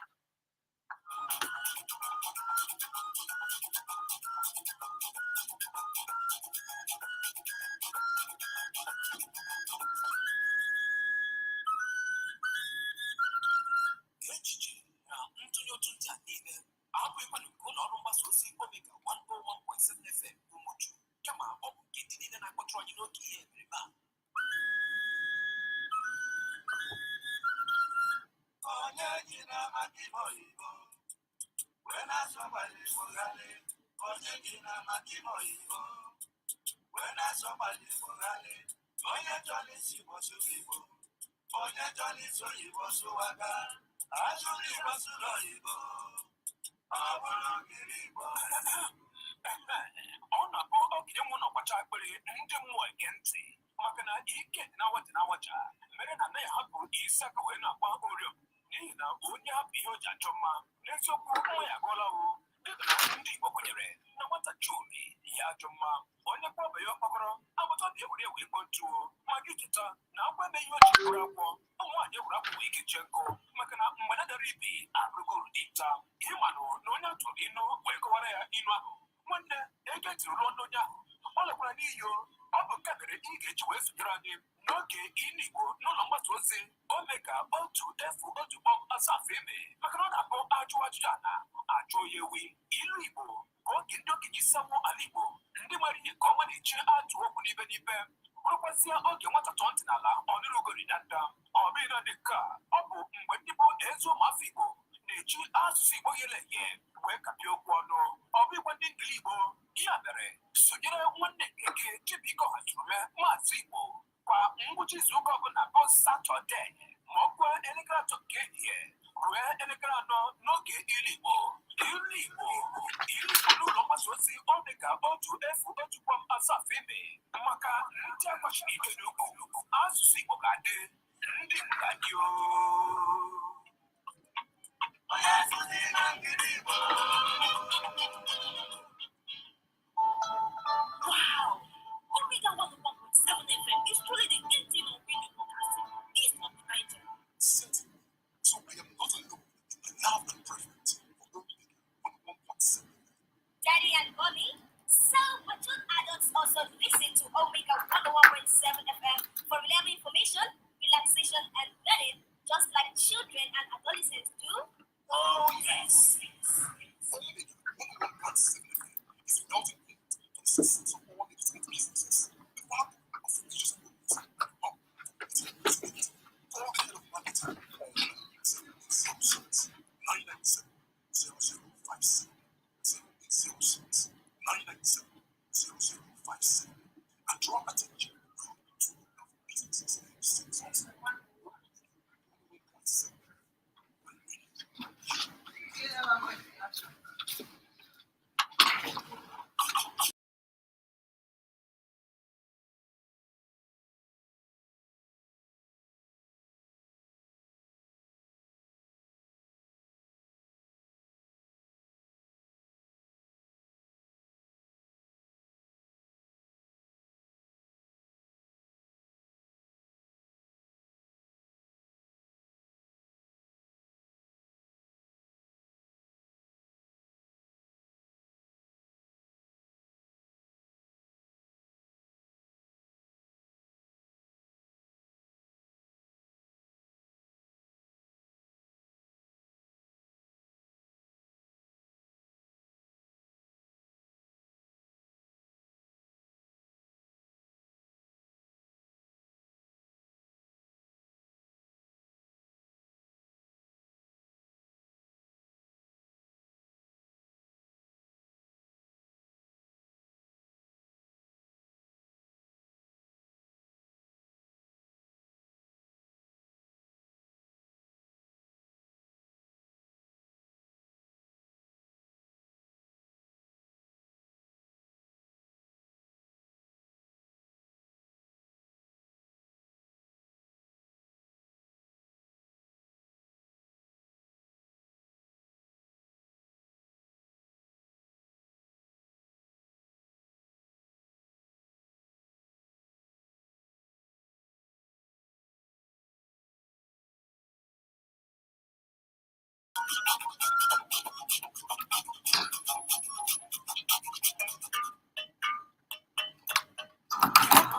Echiche na ntụnye ụtụ ndị a niile abụghịkwa nke ụlọ ọrụ mgbasa ozi Omega 101.7 FM Umuchu, kama ọ bụ nke ndị niile na-akpọtụrụ anyị n'oge ihe emereme a. Onye ji na maka ime oyibo wee na-asụ gbalị Igbo-ghalị. Onye ji na maka ime oyibo wee na-asụ gbalị Igbo-ghalị. Onye chọrọ isi Igbo sụrụ Igbo, onye chọrọ isi oyibo sụwaga, asụrụ Igbo sụrụ oyibo, ọ bụrụ gịrị Igbo. Ọ na-abụ ogige nwụ na ọgbacha akpịrị ndị mmụọ ege ntị maka na ike dị na-awaja na-awaja mere na anaghị ahapụ isi aka wee na-agba oriọ n'ihi na onye hapụ ihe o ji achọ mma n'eziokwu nwa ya agụọla o. Dịka na ndị Igbo kwenyere na nwata chumi ya ajọ mma, onye kpọba ya ọkpọkọrọ agbata obi ewere ewe ikpo ntuo ma gị cheta na agwọ eme ihe o ji bụrụ agwọ. Ụmụ nwaanyị ewere akwụ wee kechie nkụ maka na mgbe na dara ibi abụrụgo uru dinta. Ịmanụ na onye atụrụ inu wee kọwara ya inu ahụ, nwanne ego etiri ruo n'onye ahụ ọ lekwara n'iyi o. Ọ bụ nke mere ị ga-eji wee sonyere anyị n'oge ilu Igbo n'ụlọ mgbasa ozi Omega 101.7 FM maka na ọ na-abụ ajụ ajụjụ ala ajụ ya ewi. Ilu Igbo ka oge ndị okenye isi awụ ala Igbo ndị mara ihe nke ọma na-eji atụ okwu n'ibe n'ibe bụrụkwazịa oge nwata tọọ ntị n'ala ọ nụrụ ugori danda. Ọ bụghị naanị nke a, ọ bụ mgbe ndị bụ ezi ụmụafọ Igbo na-eji asụsụ Asụsụ Igbo ghere eghe wee kapịa okwu ọnụ. Ọ bụ ịgwa ndị ngili Igbo. Ya mere, sonyere nwanne nke gị Chibuike Ọhazurume, Maazị Igbo, kwa ngwụcha izuụka ọbụla bụ Satọde, ma ọ kwee 3:00 nke ehihie ruo 4:00 n'oge Ilu Igbo. Ilu Igbo, Ilu Igbo n'ụlọ mgbasa ozi Omega 101.7 FM maka ndị agbachiri ike n'ukwu. Asụsụ Igbo ga-adị, ndị Igbo ga-adị ooo. Wow! Omega 101.7 FM is truly the engine of radio broadcasting east of the Niger. Certainly. So I am not alone in my love and preference for Omega 101.7. Daddy and Mommy, some mature adults also listen to Omega 101.7 FM for reliable information, relaxation, and learning, just like children and adolescents do. Oh yes! Omega 101.7 FM is a melting point for the success of all legitimate businesses, the value of religious movements, and the power of political stability. Call the head of marketing on 0806 997 0057, 0806 997 0057, and draw attention to of businesses since 101.7.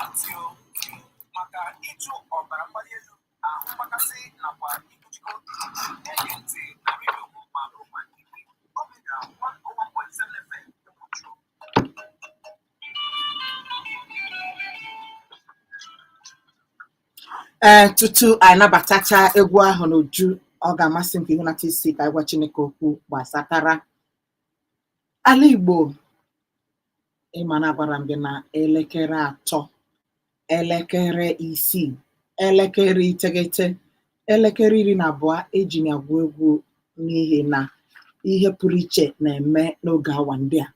Ntị o, maka ịjụ ọbara mgbali elu, ahụ mgbakasị nakwa ikpuchikọ obi, ege ntị na redio ma bụrụkwa nke gị, Omega 101.7 FM Ụmụchu. Ee, tutu anyị nabatacha egwu ahụ n'uju, ọ ga-amasị m ka ịhụnata isi ka anyị gwa Chineke okwu gbasatara ala Igbo. Ịma na agwara m gị na 3:00, 6:00, 9:00, 12:00 eji ya agwụ egwu, n'ihi na ihe pụrụ iche na-eme n'oge awa ndị a.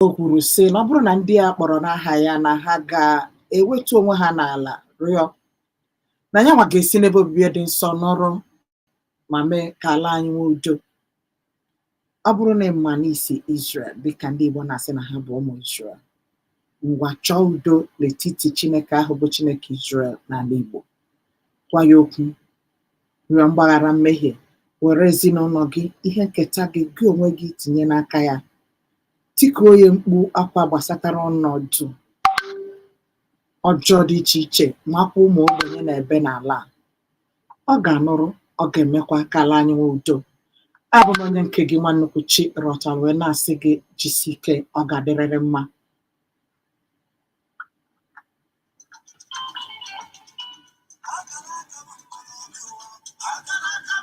O kwuru sị na ọ bụrụ na ndị a kpọrọ n'aha ya na ha ga-ewetu onwe ha n'ala rịọ na ya nwa ga-esi n'ebe obibi dị nsọ nọrọ ma mee ka ala anyị nwee udo. Ọ bụrụ na ị ma n'isi Israel, dịka ndị Igbo na-asị na ha bụ ụmụ Israel, ngwa chọọ udo n'etiti Chineke ahụ bụ Chineke Israel n'ala Igbo. Gwa ya okwu, rịọ mgbaghara mmehie, were ezinụlọ gị, ihe nketa gị, gị onwe gị tinye n'aka ya. Tikuo ya mkpu akwa gbasatara ọnọdụ ọjọọ dị iche iche makwa ụmụ ogbenye na-ebe n'ala a. Ọ ga-anụrụ, ọ ga-emekwa ka ala anyị nwee udo. Abụ m onye nke gị, nwa nnukwu chi rọtara wee na-asị gị jisie ike, ọ ga-adịrịrị mma. Akara aka.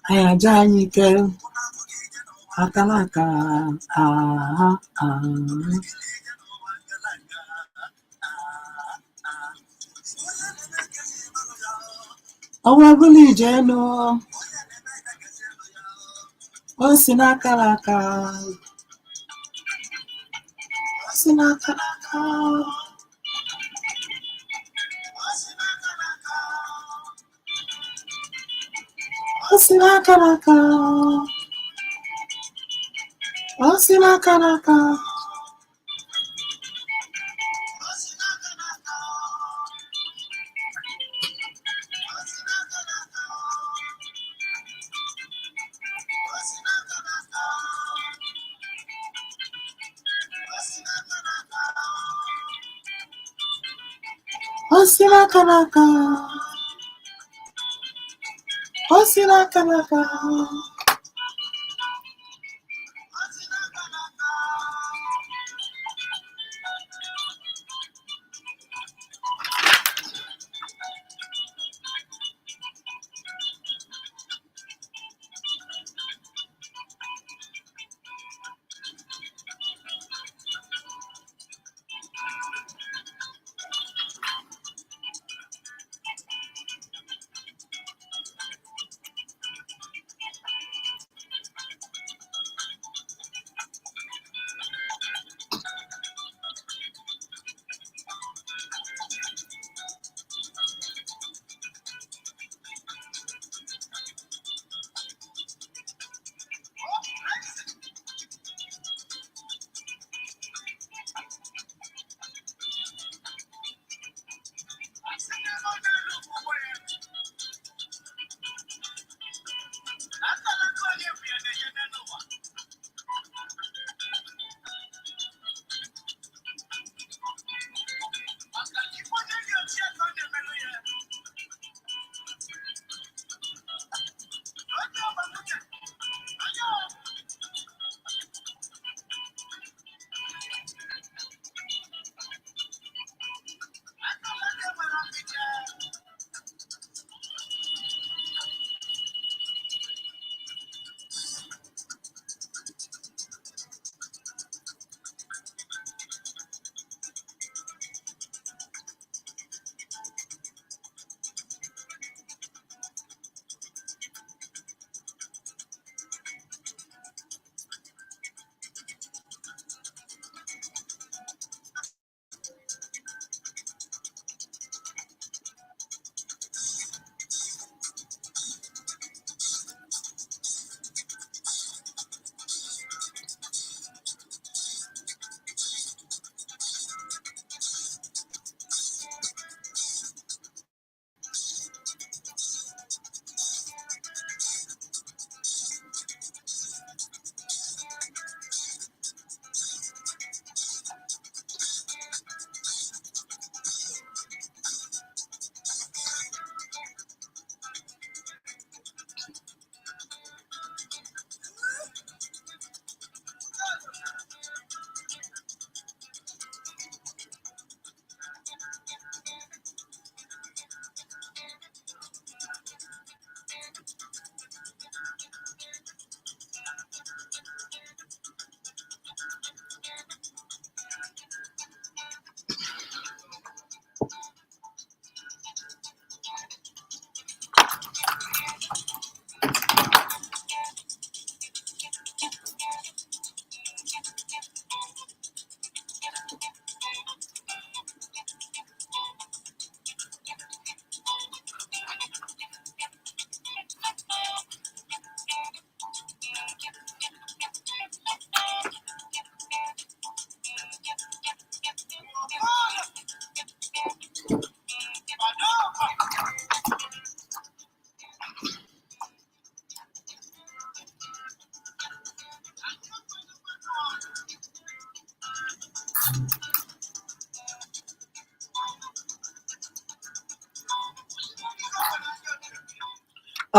Anyị aja anyị ike aka n'aka aha aha. Ọwa bụla ije elu o si n'aka n'aka o si n'aka n'aka o si n'aka n'aka o si n'aka n'aka o si n'aka n'aka o si n'aka n'aka.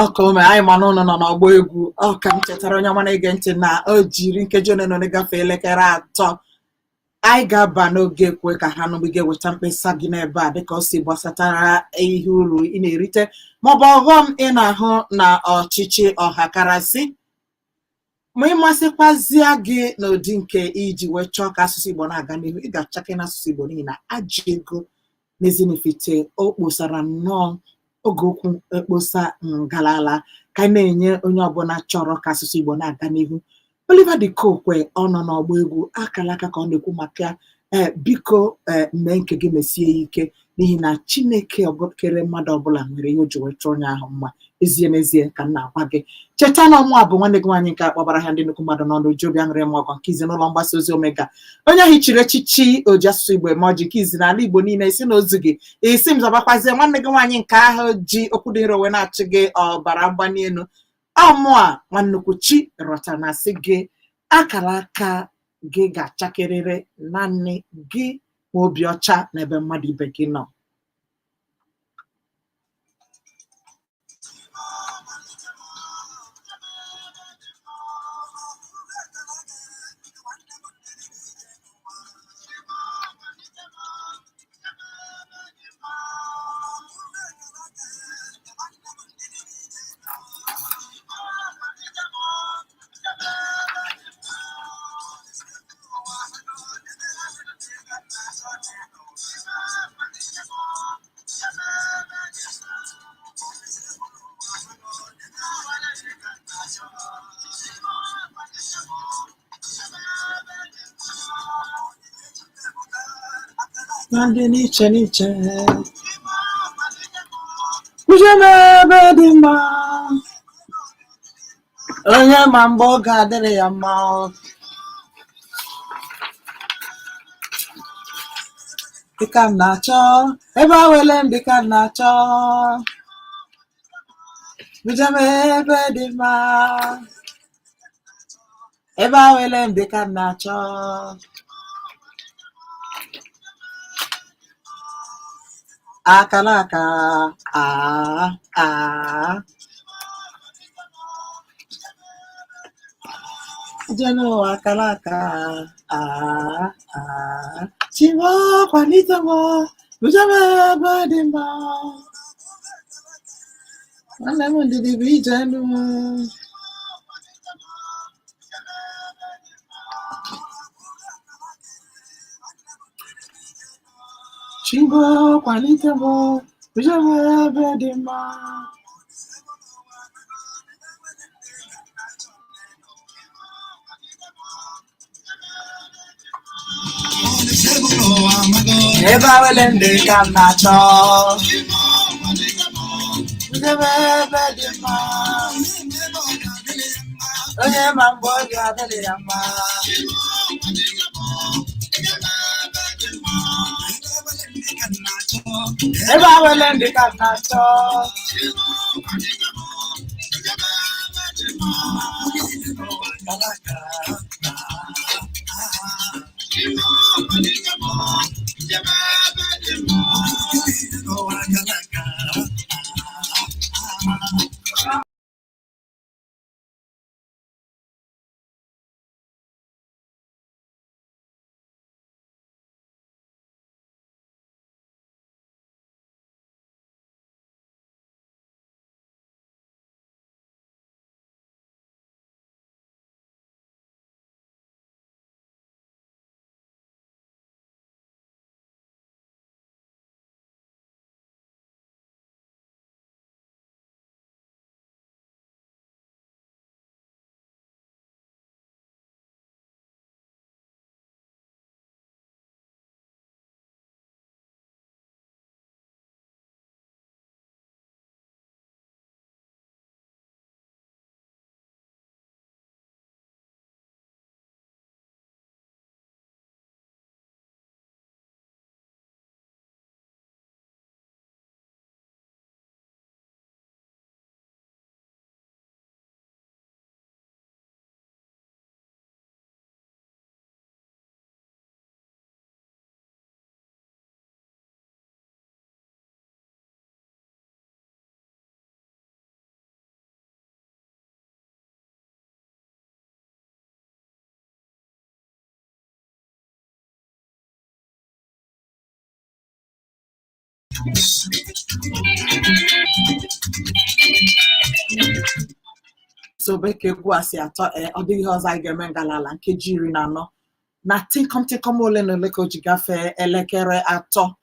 Ọka ome anyị ma n'ụlọ nọ n'ọgbọ egwu. Ọ ka m chetara onye ọma na-ege ntị na o jiri nkeji ole na ole gafee elekere 3. Anyị ga-aba n'oge ekwe ka ha nụgbe ga-eweta mkpesa gị n'ebe a dịka o si gbasatara ihe uru ị na-erite maọbụ ọghọm ị na-ahụ na ọchịchị ọhakarasị, ma ịmasịkwazịa gị n'ụdị nke iji wee chọọ ka asụsụ Igbo na-aga n'ihu. Ị ga-achake n'asụsụ Igbo n'ihi na ajọ ego n'Ezinifite o kposara nnọọ oge okwu ekposa ngalala ka anyị na-enye onye ọbụla chọrọ ka asụsụ Igbo na-aga n'ihu. Oliver De Coque ọ nọ n'ọgba egwu akara aka ka ọ na-ekwu maka ya. Ee, biko, ee, mee nke gị, mesie ya ike, n'ihi na Chineke kere mmadụ ọbụla nwere ihe o ji wee chọọ onye ahụ mma. Ezie n'ezie ka m na-agwa gị, cheta na ọmụ a bụ nwanne gị nwaanyị nke akpọbara ha ndị nnukwu mmadụ n'ọnụ oji obi aṅụrị ma ọgọ nke izi n'ụlọ mgbasa ozi Omega, onye ahụ chiri echichi oji asụsụ Igbo eme ọjị nke izi n'ala Igbo niile. Isi na ozu gị isi m zọbakwazie nwanne gị nwaanyị nke ahụ ji okwu dị nro wee na-achị gị ọbara mgbali elu. Ọmụ a nwannukwu chi rọtara na sị gị akara aka gị ga-achakerịrị naanị gị ma obi ọcha n'ebe mmadụ ibe gị nọ. Na ndị n'iche n'iche uje n'ebe dị mma, onye ma mgbe ọ ga-adịrị ya mma. Dịka m na-achọ ebe awele m, dịka m na-achọ uje m ebe dị mma, ebe awele m, dịka m na-achọ akara aka a ije n'ụwa akara aka a chimo kwalite m uje m ebe dị mma. Nwanne m, ndidi bụ ije enu. Chimo kwalite m uje m ebe dị mma. Ebe awele m dị ka m na-achọ uje m ebe dị mma, onye ma mgbe ọ ga-adịrị ya mma. Ebe awele m dị ka m na-achọ. Sobe ka egwu a si atọ. Ee, ọ dịghị ihe ọzọ anyị ga-eme. Ngalala nkeji 14 na tịnkọm tịnkọm ole na ole ka o ji gafee elekere 3.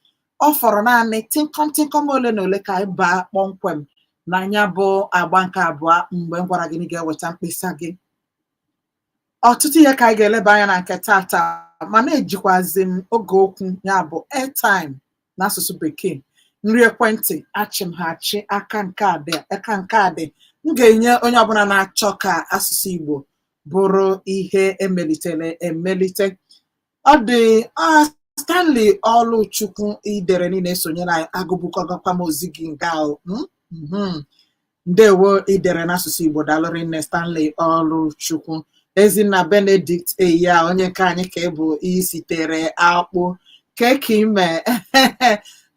Ọ fọrọ naanị tịnkọm tịnkọm ole na ole ka anyị baa kpọmkwem n'anya bụ agba nke abụọ, mgbe m gwara gị na ị ga-eweta mkpesa gị. Ọtụtụ ihe ka anyị ga-eleba anya na nke tata, ma na-ejikwazi m oge okwu, ya bụ airtime n'asụsụ Bekee, nri ekwentị achị m ha achị aka nke a dị, aka nke a dị. M ga-enye onye ọbụla na-achọ ka asụsụ Igbo bụrụ ihe emelitere emelite. Ọ dị Stanley Ọlụchukwu idere niile esonyere anyị, agụbukọgakwa m ozi gị nke ahụ. Ndewo, idere n'asụsụ Igbo, daalụrị nne Stanley Ọlụchukwu. Ezinna Benedict eya, onye nke anyị ka ị bụ, isitere akpụ keke ime.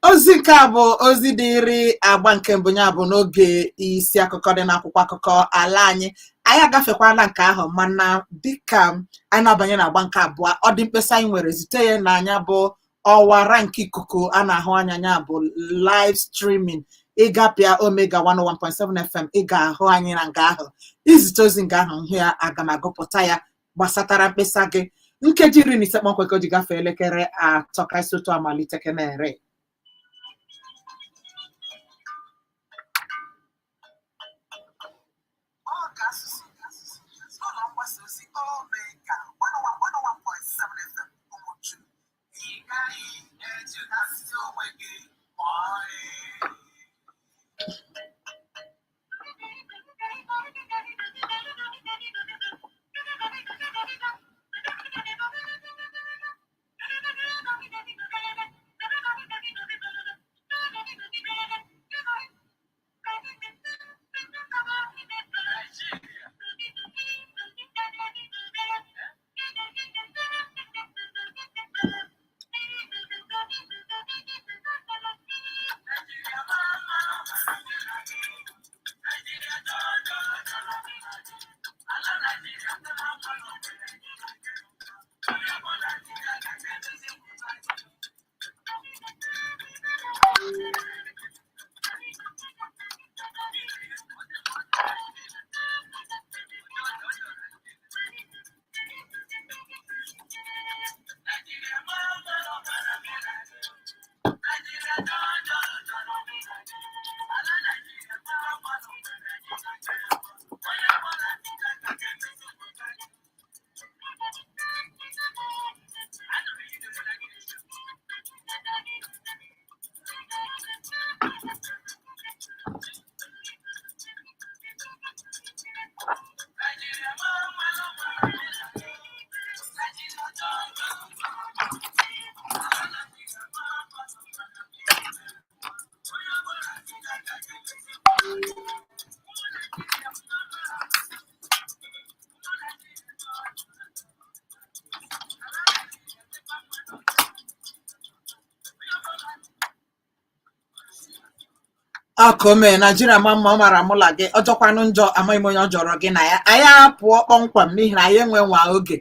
Ozi nke a bụ ozi dịrị agba nke mbụ, ya bụ n'oge isi akụkọ dị n'akwụkwọ akụkọ ala anyị. Anyị agafekwala nke ahụ, mana dịka anyị na-abanye n'agba nke abụọ, ọ dị mkpesa anyị nwere, zite ya n'anya bụ ọwara nke ikuku a na-ahụ anya, ya bụ live streaming. Ịgapịa Omega 101.7 FM, ị ga-ahụ anyị na nga ahụ. Izite ozi nga ahụ, hụ ya, aga m agụpụta ya gbasatara mkpesa gị. Nkeji 15 kpọmkwem ka o ji gafee elekere 3, ka isi otu amalite kenere. Oge asụsụ n'ụlọ mgbasa ozi Omega 101.7 FM Ụmụchu. Ị gaghị ejidasị onwe gị ma ọlị. Akome Naijiria ma mma, ọ mara mụla gị, ọ jọkwanụ njọ, amaghị m onye ọ jọrọ gị na ya. Anyị apụọ kpọmkwem n'ihi na anyị enwe nwa oge.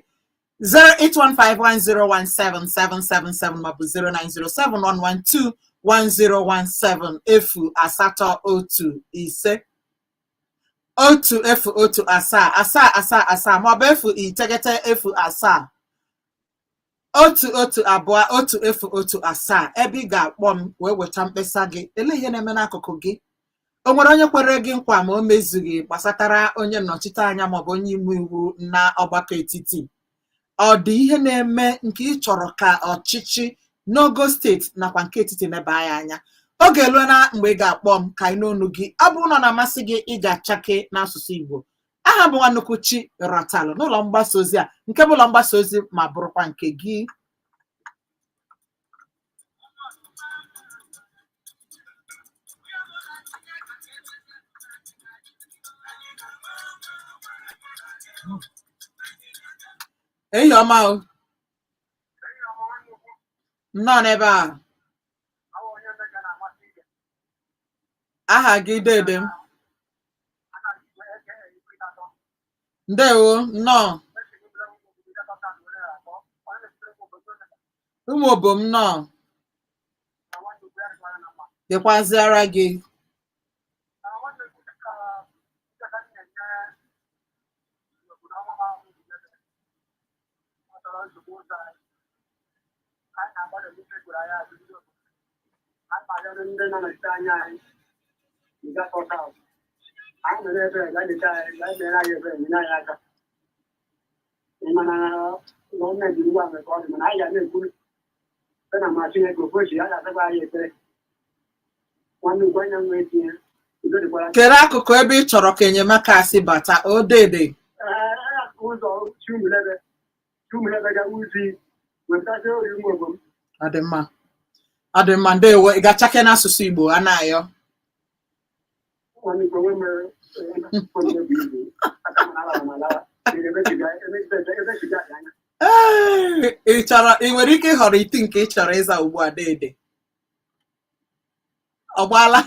08151017777 maọbụ 09071121017, 081 5 10 1 7 7 7 maọbụ 090 7 1 1 2 1 0 1 7, ebe ị ga-akpọ m wee weta mkpesa gị. Elee ihe na-eme n'akụkụ gị? O nwere onye kwere gị nkwa ma o mezughị gbasatara onye nnọchite anya maọbụ onye ime iwu na ọgbakọ etiti? Ọ dị ihe na-eme nke ị chọrọ ka ọchịchị n'ogo steeti nakwa nke etiti neba ya anya? Oge eruola mgbe ị ga-akpọ m ka anyị n'onu gị. Ọ bụrụ na ọ na-amasị gị, ị ga-achake n'asụsụ Igbo. Aha bụ Nwanukwu Chi Ratalụ n'ụlọ mgbasa ozi a, nke bụ ụlọ mgbasa ozi ma bụrụkwa nke gị. Ehihie ọma o. Nnọọ n'ebe a. Aha gị, dede m? Ndewo, nnọọ. Ụmụ obom, nnọọ. Dịkwazịara gị. Ndị na-anọchite anya anyị gafọta anyị nọ n'ebe a ga-eleta anyị, ga-emere anyị ebere, nyere anyị aka. Ị ma na gọọmenti ugbu a mere ka ọ dị, mana anyị ga na-ekwu site na ma Chineke ofochi a ga-asakwa anyị ekpere. Nwanne ugwu anya nwee tinye udo dịkwara. Kedu akụkụ ebe ị chọrọ ka enyemaka a si bata o dede? Ee, ụzọ Chumulebe, Chumulebe ga Uzi wetasị ori ụmụ ogbo m. Ọ dị mma, ọ dị mma, ndewo. Ị ga-achake n'asụsụ Igbo a na-ayọ. Nwanne ugwu onwe mere bụ ibu aka m na-ala m alawa ebe chiga dị anya. Ee, ị chọrọ, ị nwere ike ịhọrọ iti nke ị chọrọ ịza ugbu a, dede. Ọ gbaala.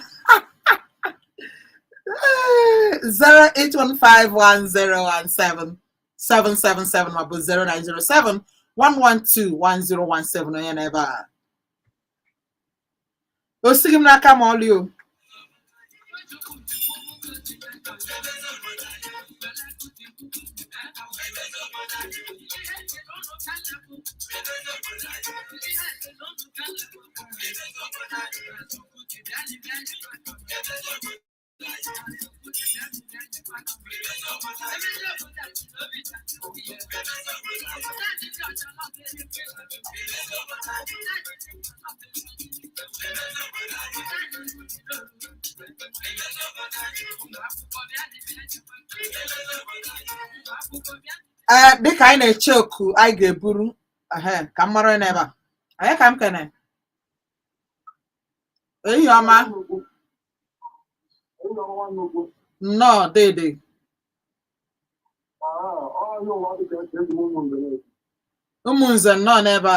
Ee, 08151017777 maọbụ 09071121017. Onye n'ebe a o sighị m n'aka ma ọlị o. Ee, dịka anyị na-eche oku anyị ga-eburu ehe, ka m mara onye n'ebe a. Onye ka m kene? Ehihie ọma. Nnọọ, dede. Ụmụ nze, nnọọ n'ebe a.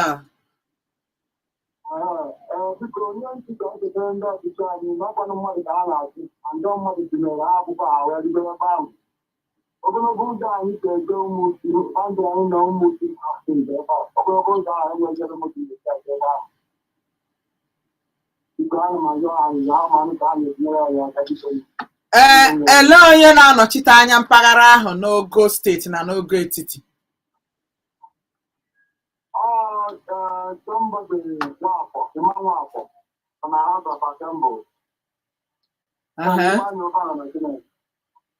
Biko, onye ntị ka ọ chetara ndị ọchịchị anyị na ọkwanụ mmadụ ka ha na-achị ma ndị mmadụ tinyere ha akwụkwọ ha wee rigoro ebe ahụ. Ogologo ụzọ anyị si eje Ụmụchi bandị anyị na Ụmụchi asị ebe a, ogologo ụzọ ahụ enweghị ebe moto na-esi aga ebe ahụ. Biko, ana m ayọ anyị ha manụ ka a na-etinyere anyị aka, biko. Ee, elee onye na-anọchite anya mpaghara ahụ n'ogo steeti na n'ogo etiti? Ọ somebody Nwafọ, Ịma Nwafọ na House of Assembly. Ehe,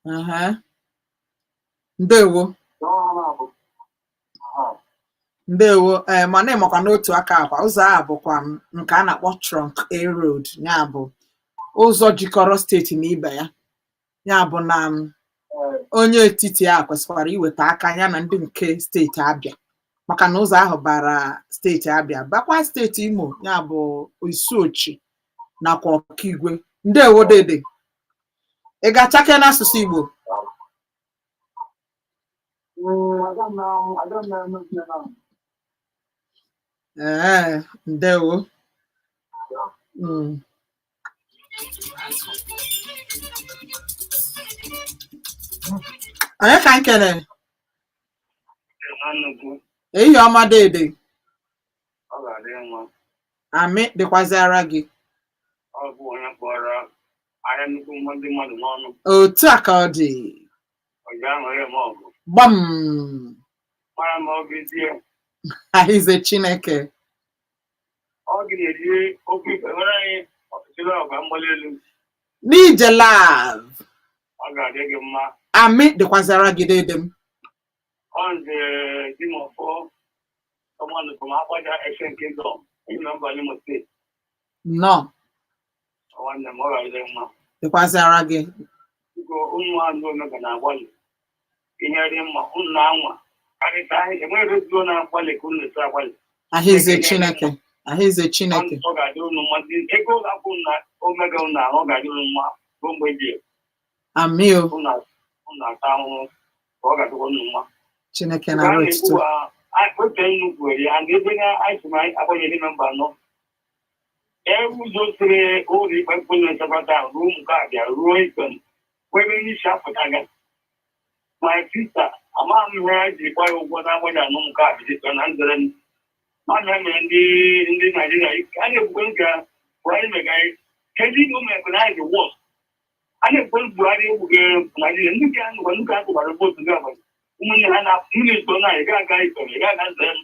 ehe. Ndewo. Ndewo. Ee, mana ịmakwa n'otu aka akwa ụzọ a bụkwa nke a na-akpọ Trunk A Road, ya bụ ụzọ jikọrọ steeti na ibe ya. Ya bụ na onye etiti a kwesịkwara iweta aka ya na ndị nke steeti Abịa, maka na ụzọ ahụ bara steeti Abịa, bakwa steeti Imo, ya bụ Isuochi nakwa Ọkigwe. Ndewo, dede. Ị ga-achake n'asụsụ Igbo? Ee, ndewo. Onye ka m kene? Ehihie ọma, dede. Ọ ga-adị mma. Amị, dịkwazịara gị. Ọ bụ onye kpọrọ ahịa nnukwu ndị mmadụ n'ọnụ. Otu a ka ọ dị. Ọ ga-aṅụrị m ọgụ. Gbam. Mara ma ọ gịzie. Ahịze Chineke. Ọ gị na-eji okwu ikpe nwere anyị ọtụtụ ọgba mgbali elu. N'ije live. Ọ ga-adị gị mma. Amị, dịkwazịara gị, dede m. Ọ nze Dimọfọ Ọmanụ from Akwaja Ancient Kingdom, Ime Mba, Imo Steeti. Nnọọ. Nwanne m, ọ ga-adị gị mma. Dịkwazịara gị. Biko, ụmụ anụ omega na-agbalị ihe dị mma, unu na-anwa karịta anyị enweghị redio na-agbalị ka unu na-esi agbalị. Ahịze Chineke, ahịze Chineke. Ọ ga-adị unu mma. Ndị ego ụlọ akwụkwọ unu na omega unu ahụ, ọ ga-adị unu mma ruo mgbe ebi ebi. Amị o. Unu ata ahụhụ ka ọ ga-adịkwa unu mma. Chineke Nke a nara na-ekwu otuto. Ote nnukwu ya and ebe na anyị sị na anyị agbanyere na mba anọ ụzọ siri ụlọ ikpe mkpụrụ nchekọta ruo ụmụ nke abịa ruo ikpe ebe ndị isi apụtaga. My sister, amaghị m ihe ha ji gba ya ụgwọ na-agbanye anụ nke abịa dịka na nzere m mana mere ndị Naijiria a na-ekwukwe nke anyị mega. Kedu ihe o mere na anyị dị worse? A na-ekwe Buhari egbughị Naijiria, ndị ka nụkwa ndị ka akụbara vootu gị abalị ụmụnne ha na mmiri eto na ị ga-aga ikpere, ị ga-aga nzere m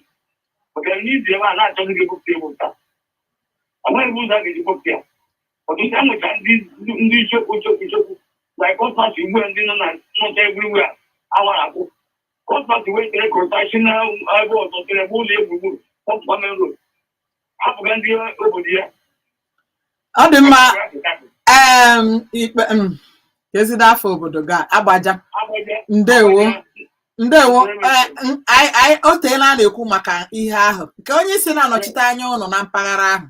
maka na izi ebe a na-achọghị gị ebupụta ebupụta, enweghị ụzọ a ga-eji kpọpụta ya. Ọtụtụ a nweta ndị isiokwu isiokwu isiokwu like constituency ugbu a, ndị nọ na nọcha everywhere awara akwụ constituency wee tere kọta si na ebe ọzọ tere ebe ụlọ egburugburu kpọpụta main road, hapụga ndị obodo ya. Ọ dị mma. Ikpe m kezido afọ obodo ga Agbaja. Agbaja. Ndewo, ndewo. Ee, anyị o teela a na-ekwu maka ihe ahụ nke onye isi na-anọchite anya ụnụ na mpaghara ahụ.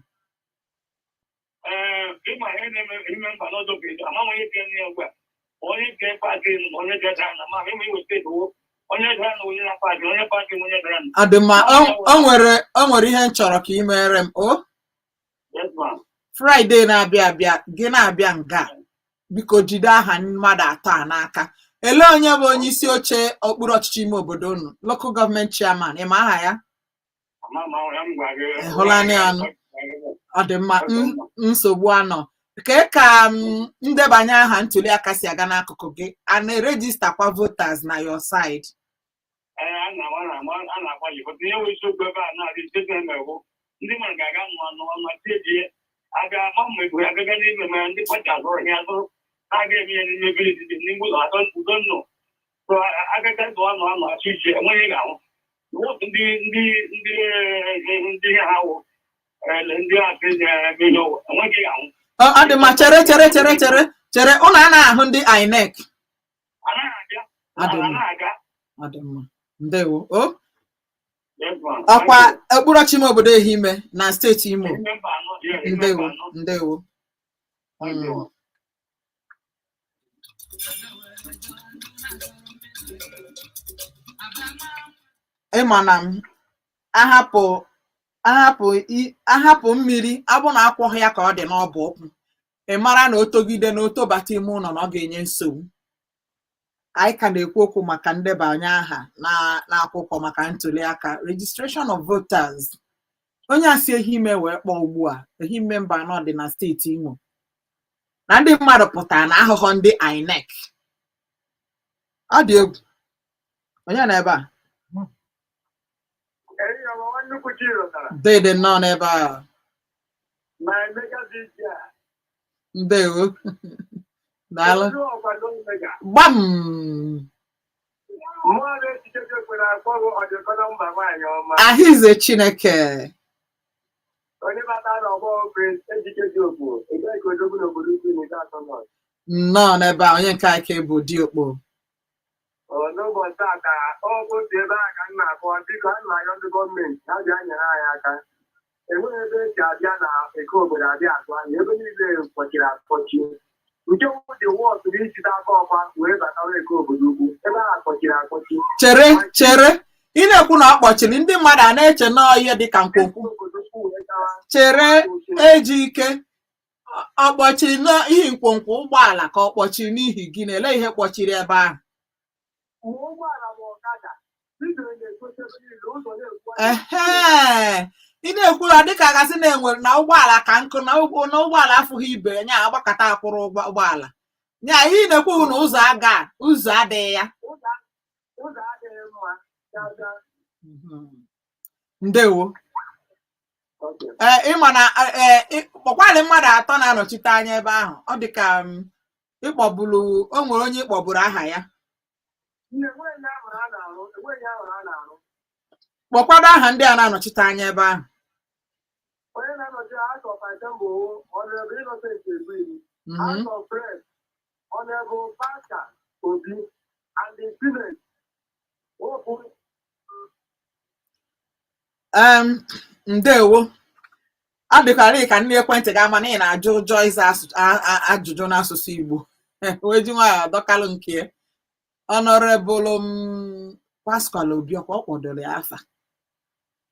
Ee, ịma ihe na-eme ime mba n'ọdụ bụ ama m onye ka ya ugbu a, onye nke party na onye dara na ma ịma iwe steeti wo onye dara na onye na party, onye party, onye dara na. Ọ dị mma. O nwere ihe m chọrọ ka ị mere m o. Yes, ma'am. Friday na-abịa abịa, gị na-abịa nga, biko jide aha mmadụ atọ a n'aka. Elee onye bụ onye isi oche okpuru ọchịchị ime obodo unu, local government chairman? Ị ma aha ya? Ama m ahụ ya m gwa gị. Ị hụla anya anụ? Ọ dị mma. Nsogbu anọ ka ka m ndebanye aha ntuli aka si aga n'akụkụ gị? A na-eregister kwa voters na your side? Ee, a na-agbalị, but ihe wụ isiokwu ebe a na-adị steeti emewo ndị mmadụ ga-aga nwa nụọ nwa tie ji aga ama mma ego ya agaga n'ime ma ndị party azụrụ ihe azụrụ ha ga-eme ya n'ime village dị n'ime ụlọ atọ udo nnụ so agaga zụọ anụ anụ achụ iche enweghị ga-ahụ wọtụ ndị ndị ha wụ ndị asị na-eme ihe ọwụ enweghị ga-ahụ. Ọ dị mma. Chere, chere, chere, chere, chere. Ụnụ anaghị ahụ ndị INEC? Anaghị abịa. Ọ dị mma. Anaghị aga. Ọ dị mma, ndewo o. Yes, ma'am. Ọkwa okpuru ọchịchị ime obodo Ehime na steeti Imo? Ime mba anọ, yeah, ime Ndewo. mba anọ. Ndewo. Thank you. Ịma na m ahapụ mmiri abụ na akwọghị ya ka ọ dị n'ọbụ ụkwụ, ị mara na o togide na o tobata ime ụlọ na ọ ga-enye nsogbu. Anyị ka na-ekwu okwu maka ndebanye aha na n'akwụkwọ maka ntuli aka, registration of voters. Onye a si Ehime wee kpọọ ugbu a, Ehime mba anọ dị na steeti Imo, na ndị mmadụ pụtara na ahụhụ ndị INEC. Ọ dị egwu. Onye nọ ebe a? Eyi ọma, nwanne nnukwu chi lọtara. Dede nnọọ n'ebe a. Ma Emeka dị iche a. Ndewo, daalụ. Olu ọkwado Omega. Gbam. Mmụọ na-echiche gị kwere akpọghị ọdịkọrọ mba nwaanyị ọma. Ahụize Chineke. Onye bata n'ọgbọ Prince Ejike dị okpu, ebee ka odogwu n'obodo ukwu n'Ide atọ nọ. Nnọọ n'ebe a, onye nke aka bụ diokpo. Ọ n'ụbọchị taa ka ọ bụ otu ebe a ka m na-akọ, biko, a na-arịọ ndị gọọmenti ha bịa nyere anyị aka. Enweghị ebe esi abịa na eke obodo abịa azụ ahịa, ebe niile kpọchiri akpọchi. Nke wụ dị worse bụ ijide aka ọkwa wee batawa eke obodo ukwu, ebe a kpọchiri akpọchi. Chere, chere, ị na-ekwu na ọ kpọchiri, ndị mmadụ a na-eche nọọ ihe dị ka nkwonkwo. Obodo ukwu wee gawa. Chere, eji ike ọ kpọchiri n'ihi nkwonkwo ụgbọala ka ọ kpọchiri n'ihi gịnị? Ele ihe kpọchiri ebe ahụ? Ma ụgbọala ma ọkada, diesel na-ekwocha ebe niile, ụzọ na-ekwu. Ehe, ị na-ekwu ya dịka gasị na enwere na ụgbọala ka nkụ na ụgbọala afụghị ibe nya agbakọta akwụrụ ụgbọala nya. Ihe ị na-ekwu bụ na ụzọ aga ụzọ adịghị ya. Ụzọ adịghị mma gaga. Ndewo. Okay. Ee, ịma na ee kpọkwalị mmadụ atọ na-anọchite anya ebe ahụ. Ọ dị ka m ịkpọburu, o nwere onye ịkpọburu aha ya. Nne, enweghị ihe ahụrụ a na-arụ, enweghị ihe ahụrụ a na-arụ. Kpọkwado aha ndị a na-anọchite anya ebe ahụ. Onye na-anọchi House of Assembly, Honorable Innocent Egbuili. House of Rep, Honorable Pascal Obi, and the Senate Okwu. Ndewo. Ọ dịkwara ka ndị ekwentị ga-ama na ị na-ajụ ụjọ ịza ajụjụ n'asụsụ Igbo wee ji nwayọọ dọkalụ nke ya. Honorable m Pascal Obi, ọkwa ọ kpọdoro ya afa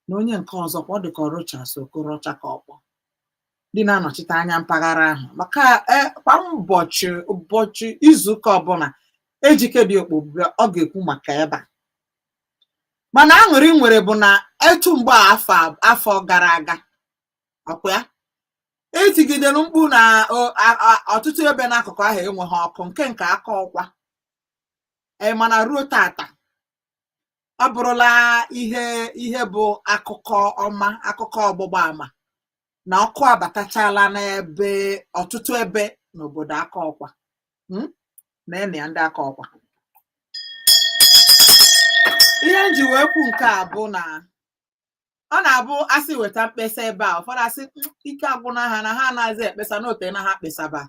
na onye nke ọzọ kwa, ọ dịka Rochas Okorocha ka ọ kpọ ndị na-anọchite anya mpaghara ahụ maka kwa ụbọchị ụbọchị izuụka ọbụla Ejike dị okpo ọ ga-ekwu maka ebe a. Mana aṅụrị m nwere bụ na etu mgbe a afọ gara aga ọkwa ya Etigidere mkpu na ọtụtụ ebe n'akụkụ ahụ enweghị ọkụ nke nke aka ọkwa. Ee, mana ruo tata ọ bụrụla ihe bụ akụkọ ọma, akụkọ ọgbụgba ama na ọkụ abatachala n'ebe ọtụtụ ebe n'obodo aka ọkwa. Na ya ndị aka ọkwa, ihe m ji wee kwu nke a bụ na ọ na-abụ asị weta mkpesa ebe a, ụfọdụ asị, ike agwụna ha na ha anaghịzi ekpesa n'ote na ha kpesaba."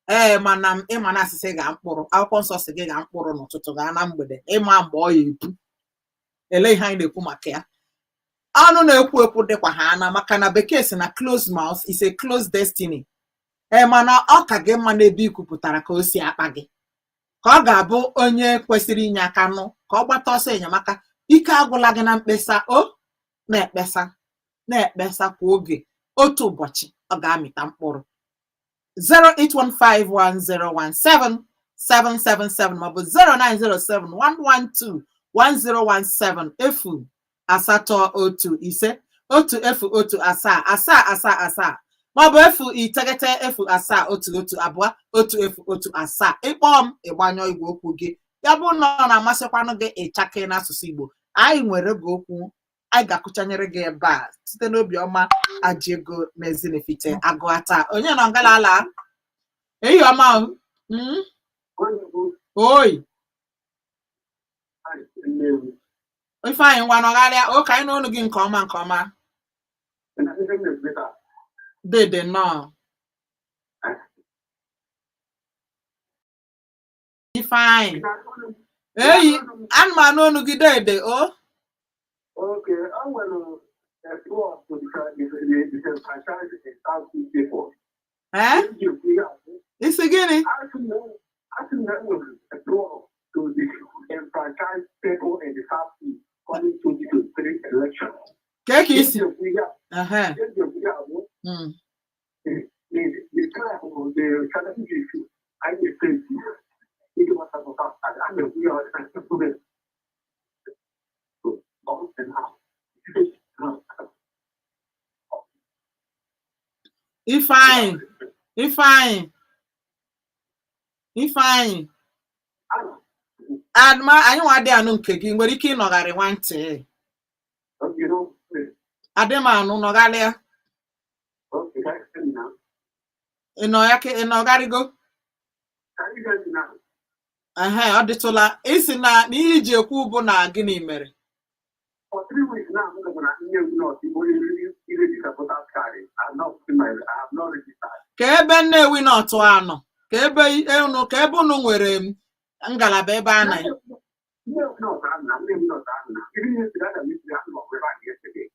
Ee, mana m ịma na asịsị gaa mkpụrụ, akwụkwọ nsọ si gị gaa mkpụrụ n'ụtụtụ, gaa na mgbede, ịma mgbe ọ ya epu. Ele ihe anyị na-ekwu maka ya, ọnụ na-ekwu ekwu dịkwa ha ana, maka na bekee si na closed mouth is a closed destiny. Ee, mana ọ ka gị mma n'ebe i kwupụtara ka o si akpa gị, ka ọ ga-abụ onye kwesịrị inye aka nụ, ka ọ gbata ọsọ enyemaka. Ike agwụla gị na mkpesa, o na-ekpesa na-ekpesa kwa oge, otu ụbọchị ọ ga-amịta mkpụrụ. 08151017777 maọbụ 09071121017, 08151 017 777 maọbụ 090 071 12 017. Ịkpọọ m, ịgbanyụ igwe okwu gị. Ya bụ na ọ na-amasịkwanụ gị ịchake n'asụsụ Igbo, anyị nwere oge okwu anyị ga-akụchanyere gị ebe a site n'obiọma Ajiego na Ezinifite Agụata. Onye nọ ngalala ehi ọma o? Oi, Ifeanyị, ngwa nọgharịa o ka anyị n'ọnụ gị nke ọma nke ọma. Dede nnọọ, Ifeanyị. Eyi, ana m anụ ọnụ gị, dede o. Okay, I will explore to the disenfranchised in Southeast people. Ee, isi gịnị? I think that will explore to the disenfranchised people in the Southeast coming 2023 election. Kee ka isi ehe? The time, the challenge issue, I will face it was about I mean, we are so and now. Ifeanyị, Ifeanyị, Ifeanyị, adma anyị nwa adị anụ nke gị. Nwere ike ịnọgharị nwantị? Adị m anụ, nọgharịa. Okay, can you hear me now? Ị nọ ya ka ị nọgharịgo? Can you hear me now? Ehe, ọ dịtụla. Isi na na ihe iji ekwu bụ na gịnị mere? For 3 weeks now, I'm gonna not register voters card. I have not registered. Ka ebe Nnewi North anọ, ka ebe unu, ka ebe unu nwere m ngalaba ebe a na Nnewi North, I'm not Nnewi North, I'm not. Even yesterday, I missed the yesterday.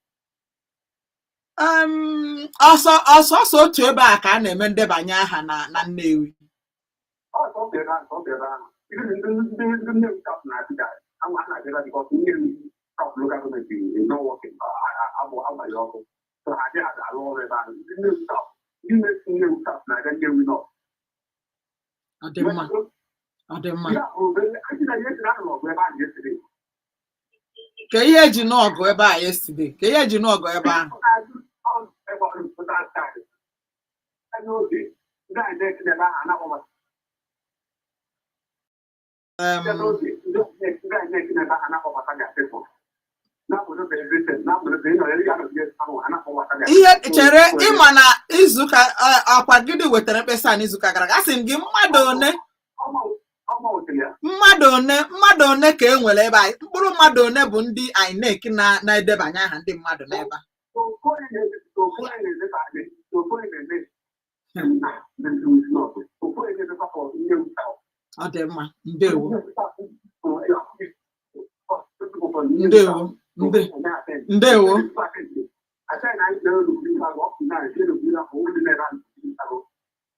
Ọsọ ọsọ ọsọ otu ebe a ka a na-eme ndebanye aha na Nnewi. Oh, it's all there, it's all there. Even the Nnewi South na-abịa, I'm not because Nnewi South local government is not working. I'm ọkụ. So ha adịghị arụ ọrụ ebe ahụ. Ndị Nnewi South, ndị Nnewi South na-abịa Nnewi North. Ọ dị mma, ọ dị mma. Ya bụ, anyị na yesterday, anọ ọgụ ebe ahụ yesterday. Ka ihe eji nụ ọgụ ebe a yesterday, ka ihe eji nụ ọgụ ebe ahụ? Ebe ọrụ voters card. N'oge, ndị INEC n'ebe ahụ anakpọbata n'oge, ndị INEC n'ebe ahụ anakpọbata their people. Na-akpọdobe everything, na-akpọdobe ịnọ ya nọgide ahụ anakpọbata their Ihe chere, ịma na izuụka ọkwa gịnị wetara mkpesa a n'izuụka gara aga, asị m gị mmadụ one ọma wetere ya. Mmadụ one ka e nwere ebe a, mkpụrụ mmadụ one bụ ndị INEC na na-edebanye aha ndị mmadụ n'ebe a? Okoye na-eme ka adị, Okoye na-eme na Okoye na-emekwa for Nnewi South. Ọ dị mma, ndewo, ndewo, ndewo.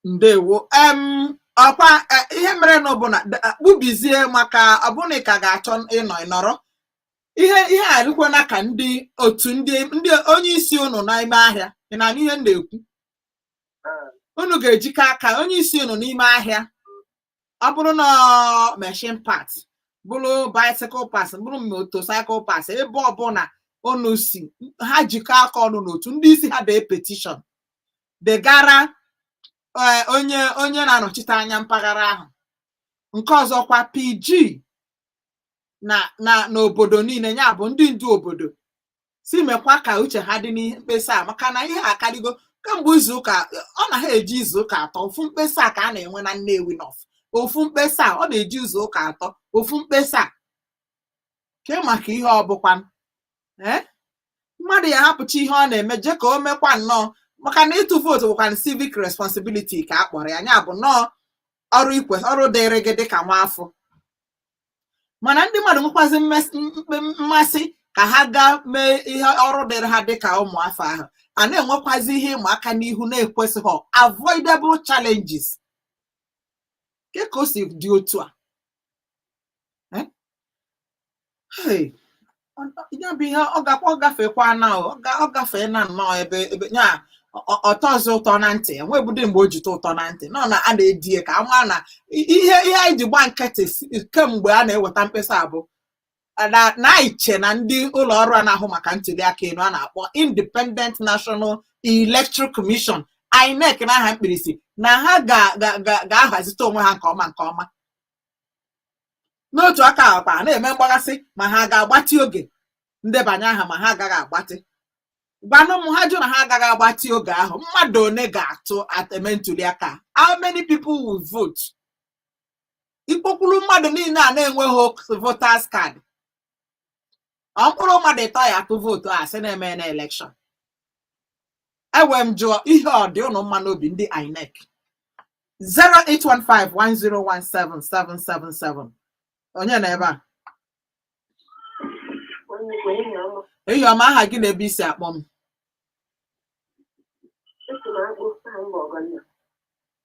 Ndewo. Ọkwa ihe mere na bụ na kpubizie maka ọ bụrụ na ị ka ga-achọ ịnọ ịnọrọ ihe a rikwana ka ndị otu ndị onye isi unu n'ime ahịa. Ị na-anụ ihe m na-ekwu? Unu ga-ejikọ aka, onye isi unu n'ime ahịa, ọ bụrụ na machine parts, bụrụ bicycle parts, bụrụ motorcycle parts, ebe ọbụla unu si, ha jikọ aka ọnụ n'otu ndị isi ha dee petition. degara onye na-anọchite anya mpaghara ahụ. Nke ọzọkwa, PG na n'obodo niile, ya bụ ndị ndu obodo, si mekwa ka uche ha dị n'ihe mkpesa a, maka na ihe akarịgo kemgbe izuụka. Ọ na ha eji izuụka 3 ofu mkpesa a ka a na-enwe na Nnewi North. Ofu mkpesa a, ọ na-eji izuụka 3 ofu mkpesa a ke maka ihe ọ bụkwa ee mmadụ ya hapụcha ihe ọ na-eme jee ka o mekwa nnọọ, maka na ịtụ vootu bụkwa civic responsibility ka a kpọrọ ya, ya bụ nnọọ ọrụ ikwe ọrụ dịrị gị dịka nwaafọ. Mana ndị mmadụ nwekwazi mmasị ka ha gaa mee ihe ọrụ dịrị ha dịka ụmụafọ ahụ, a na-enwekwazi ihe ịma aka n'ihu na-ekwesịghị, avoidable challenges. Ke ka o si dị otu a? Hey, ya bụ ihe ọ gakwa, ọ gafekwa na ọ gafee na nnọọ ebe ya ọtọzị ụtọ na ntị, enwebudo mgbe o ji tọ ụtọ na ntị nọ na a na-edie ka a mara na ihe anyị ji gba nkịtị kemgbe a na-eweta mkpesa bụ na anyị che na ndị ụlọ ọrụ a na-ahụ maka ntuli aka elu a na-akpọ Independent National Electoral Commission, INEC n'aha mkpirisi, na ha ga-ahazite onwe ha nke ọma nke ọma. N'otu aka ahụ kwa, na-eme mgbaghasị ma ha ga-agbatị oge ndebanye aha ma ha agaghị agbatị. Gwanụ m, ha jụ na ha agaghị agbatị oge ahụ, mmadụ one ga-atụ eme ntuli aka? How many people will vote? Ikpokwuru mmadụ niile a na-enweghị voters card, ọ mkpụrụ mmadụ 3 ya atụ vootu a sị na-eme na election. Ewe m jụọ, ihe ọ dị ụnụ mma n'obi, ndị INEC? 08151017777. Onye na ebe a? Eyi ọma, aha gị na ebe isi akpọ m?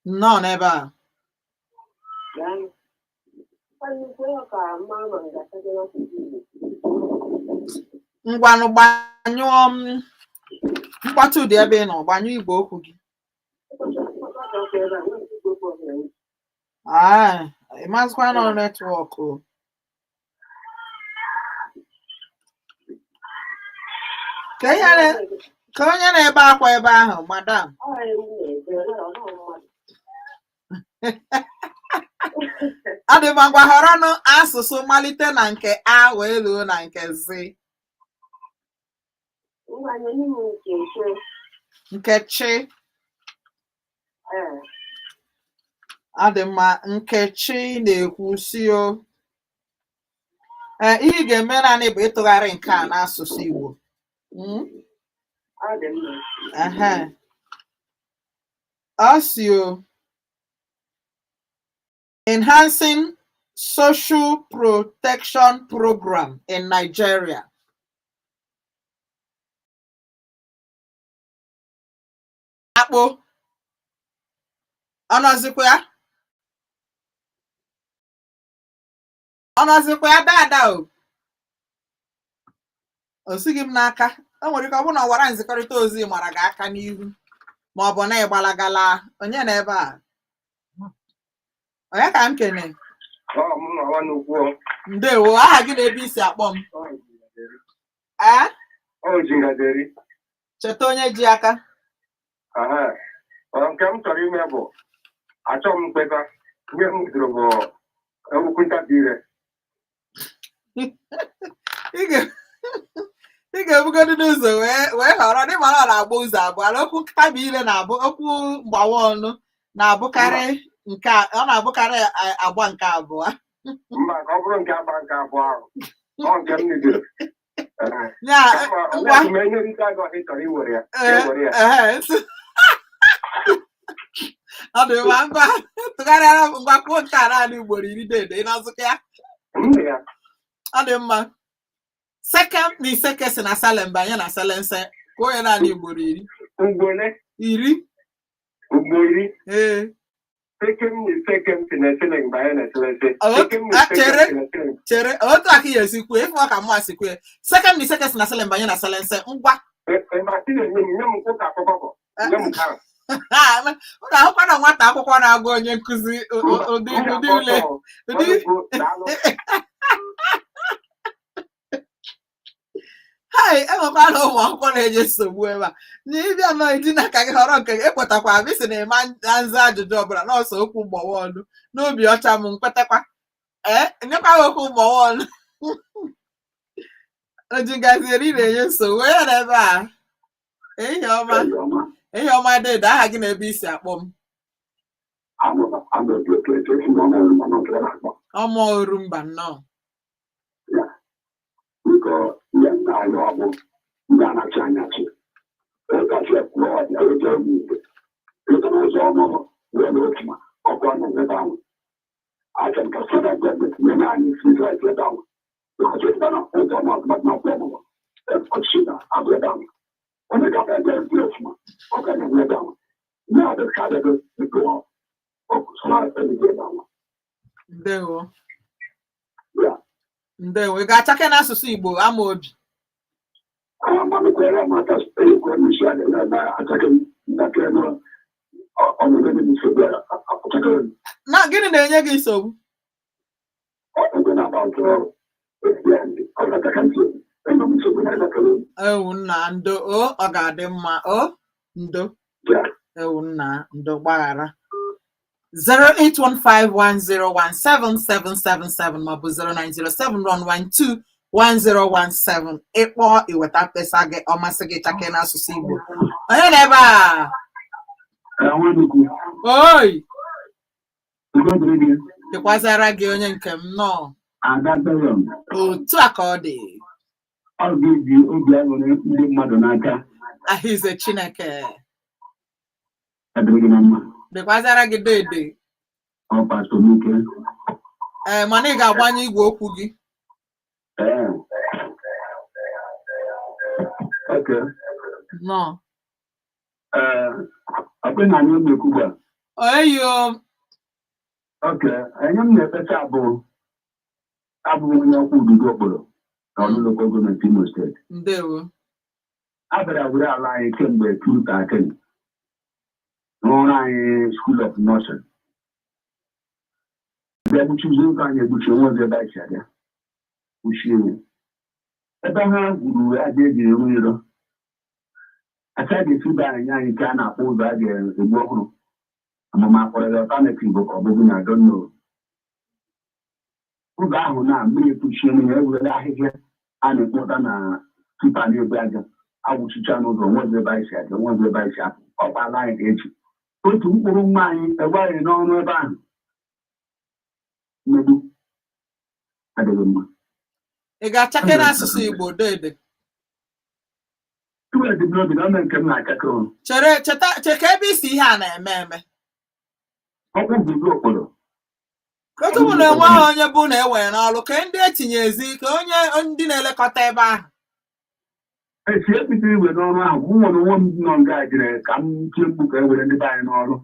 Nnọọ n'ebe a. Ngwanụ, gbanyụọ m mkpọtụ dị ebe ị nọ, gbanyụọ igwe okwu gị. Aa, ị mazikwa nọ network o. Ka onye na-ebe akwa ebe ahụ, madam. Ọ dị mma, ngwa, họrọnụ asụsụ malite na nke a wee ruo na nke z. Nke chi. Ọ dị mma, Nkechi na-ekwu si o ee, ihe ị ga-eme naanị bụ ịtụgharị nke a n'asụsụ Igbo. Ọ dị mma. Ehe. Ọ sị o, Enhancing Social Protection Program in Nigeria. Akpụ ọ nọzikwa ya? Ọ nọzikwa ya dada o? O sighị m n'aka. O nwere ike ọ bụrụ na ọwara nzikọrịta ozi mara gị aka n'ihu ma ọ bụ na ị gbalagala. Onye na ebe a? Onye ka m kene? Ọ mụ na nwanne ukwu. Ndewo, aha gị na ebe i si akpọ m? Ee? Ọ Jingaderi. Cheta onye ji aka. Aha. Ọ, nke m chọrọ ime bụ achọ m mkpesa. Ihe m bidoro bụ okwu ntabi ire. Ị ga-ebugodu n'ụzọ wee họrọ dị mara ọ na-agba ụzọ abụọ na okwu ntabi ire na-abụ okwu mgbawa ọnụ na-abụkarị nke ọ na-abụkarị agba nke abụọ. Mba, ka ọ bụrụ nke agba nke abụọ ahụ. Ọ nke m bidoro. Ya ngwa. Kama ihe nrite agụ ị chọrọ iwere ya. Iwere ya. Ee, ọ dị mma, ngwa, tụgharịara m, ngwa, kwuo nke a naanị ugboro 10 dede ị na-azụkọ ya. M ya. Ọ dị mma. Sekem na iseke si na Salem banye na Selense. Kwuo ya naanị ugboro 10. Ugbo ole? 10. Ugbo 10. Ee. Sekem na Sekem si na Selem banye na Selese. Oh, Sekem na ah, Sekem chere. si na Selem. Chere, otu a ka ị ga-esi kwuo, ịfụ ka mụ si kwuo. Sekem na iseke si na Salem banye na Selense. Ngwa. Ma sị na-enye m nye m ụka akụkọ nye m nke ahụ. Ụlọ akwụkwọ na nwata akwụkwọ na-agwa onye nkụzi ụdị ule ụdị. Hai, enwekwala ụmụ akwụkwọ na-enye nsogbu ebe a. Na ịbịa nọ idina ka gị họrọ nke gị, ekwetakwa m isi na ịma na nza ajụjụ ọbụla n'ọsọ okwu mgbawa ọnụ n'obi ọcha m nkwetakwa. Ee, nyekwa m okwu mgbawa ọnụ. Oji ngazi eri na-enye nsogbu onye nọ ebe a. Ehihie ọma, ehihie ọma dede, aha gị na ebe i si akpọ m. Ọmọ Orumba nnọọ. Biko, ihe nna anyị ọ bụ ndị a na-achị anya chi ịgachi ekwuo ọbịa eje egwu igwe ịtụ n'ụzọ ọmụmụ wee n'otu ma ọkụ ọnụ ebe ahụ. Achọrọ m ka federal gọọmenti nye anyị street ebe ahụ, because ịtụba na ụzọ ọmụ atụmatụ na ọkụ ọmụmụ ọchịchị na abụ ebe ahụ onye ka ebe egwu otu ma ọkụ ọnụ ebe ahụ na-adị ka adịghị nke ọkụ solar energy ebe ahụ. Ndewo. Ya. Ndewo. Ị ga-achake n'asụsụ Igbo, Amaobi? Amanukwere maka ekwe n'isi a na-eme achake ndakere na ọnọdụ nsogbu achakere. Na gịnị na-enye gị nsogbu? Ọnọdụ na-agba nke ọrụ ọnọdụ nsogbu enwe m nsogbu na ndakere. Ewu nna, ndo o, ọ ga-adị mma o, ndo. Ya. Ewu nna, ndo, gbaghara. 08151017777 maọbụ 09071121017. Ịkpọọ iweta mkpesa gị, ọ masị gị chake n'asụsụ Igbo. Onye nọ ebe a? Nwanukwu. Oi. Udo dịrị gị. Dịkwazara gị, onye nke m nọ. Ada Belọn. Otu a ka ọ dị. Ọ gị ji obi aṅụrị ndị mmadụ n'aka. Ahụize Chineke. Adịrị gị na mma. Dịkwazara gị, dede. Ọ pastọ Mike. Ee, mana ị ga-agbanye igwe okwu gị. Ee, ok. Nọ. Ee, ọkwe na anyị na-ekwu ugbu a? Eyo. Ok, enye m na-ekpecha bụ abụghị onye ọkwa ududo okporo na Ọlụ Local Gọọmenti, Imo Steeti. Ndewo. A bịara were ala anyị kemgbe 2013 rụọrọ anyị School of Nursing, bịa gbuchizie ụzọ anyị egbuchi onwe ọzọ ebe anyị si abịa kpuchie ya ebe ha gwuru aja eji eru iro asa ga-esi be anyị anyị nke a na-akpọ ụzọ a ga-egbu ọhụrụ amama akpọrọ ya alternative ka ọ bụghị na donno ụzọ ahụ na mmiri ekpuchie ya ewerela ahịhịa a na-ekpota na tipa na-ebu aja awụchicha n'ụzọ nwe ọzọ ebe anyị si abịa, nwe ọzọ ebe anyị si apụ. Ọkwa ala anyị ka eji otu mkpụrụ nwa anyị egwaghị n'ọrụ ebe ahụ. Mmegbu adịghị mma. Ị ga-achake n'asụsụ Igbo, dede? Tupu dị n'obi na ome nke m na-achake o. Chere, cheta, cheka ebe isi ihe a na-eme eme. Ọkpụ guzo okporo. Otu bụ na enweghị onye bụ na ewere n'ọrụ ka ndị etinye ezi ka onye ndị na-elekọta ebe ahụ. Esi ebido iwe n'ọrụ ahụ, mụ nwere onwe m nọ nga jere ka m tie mkpu ka e were ndị be anyị n'ọrụ.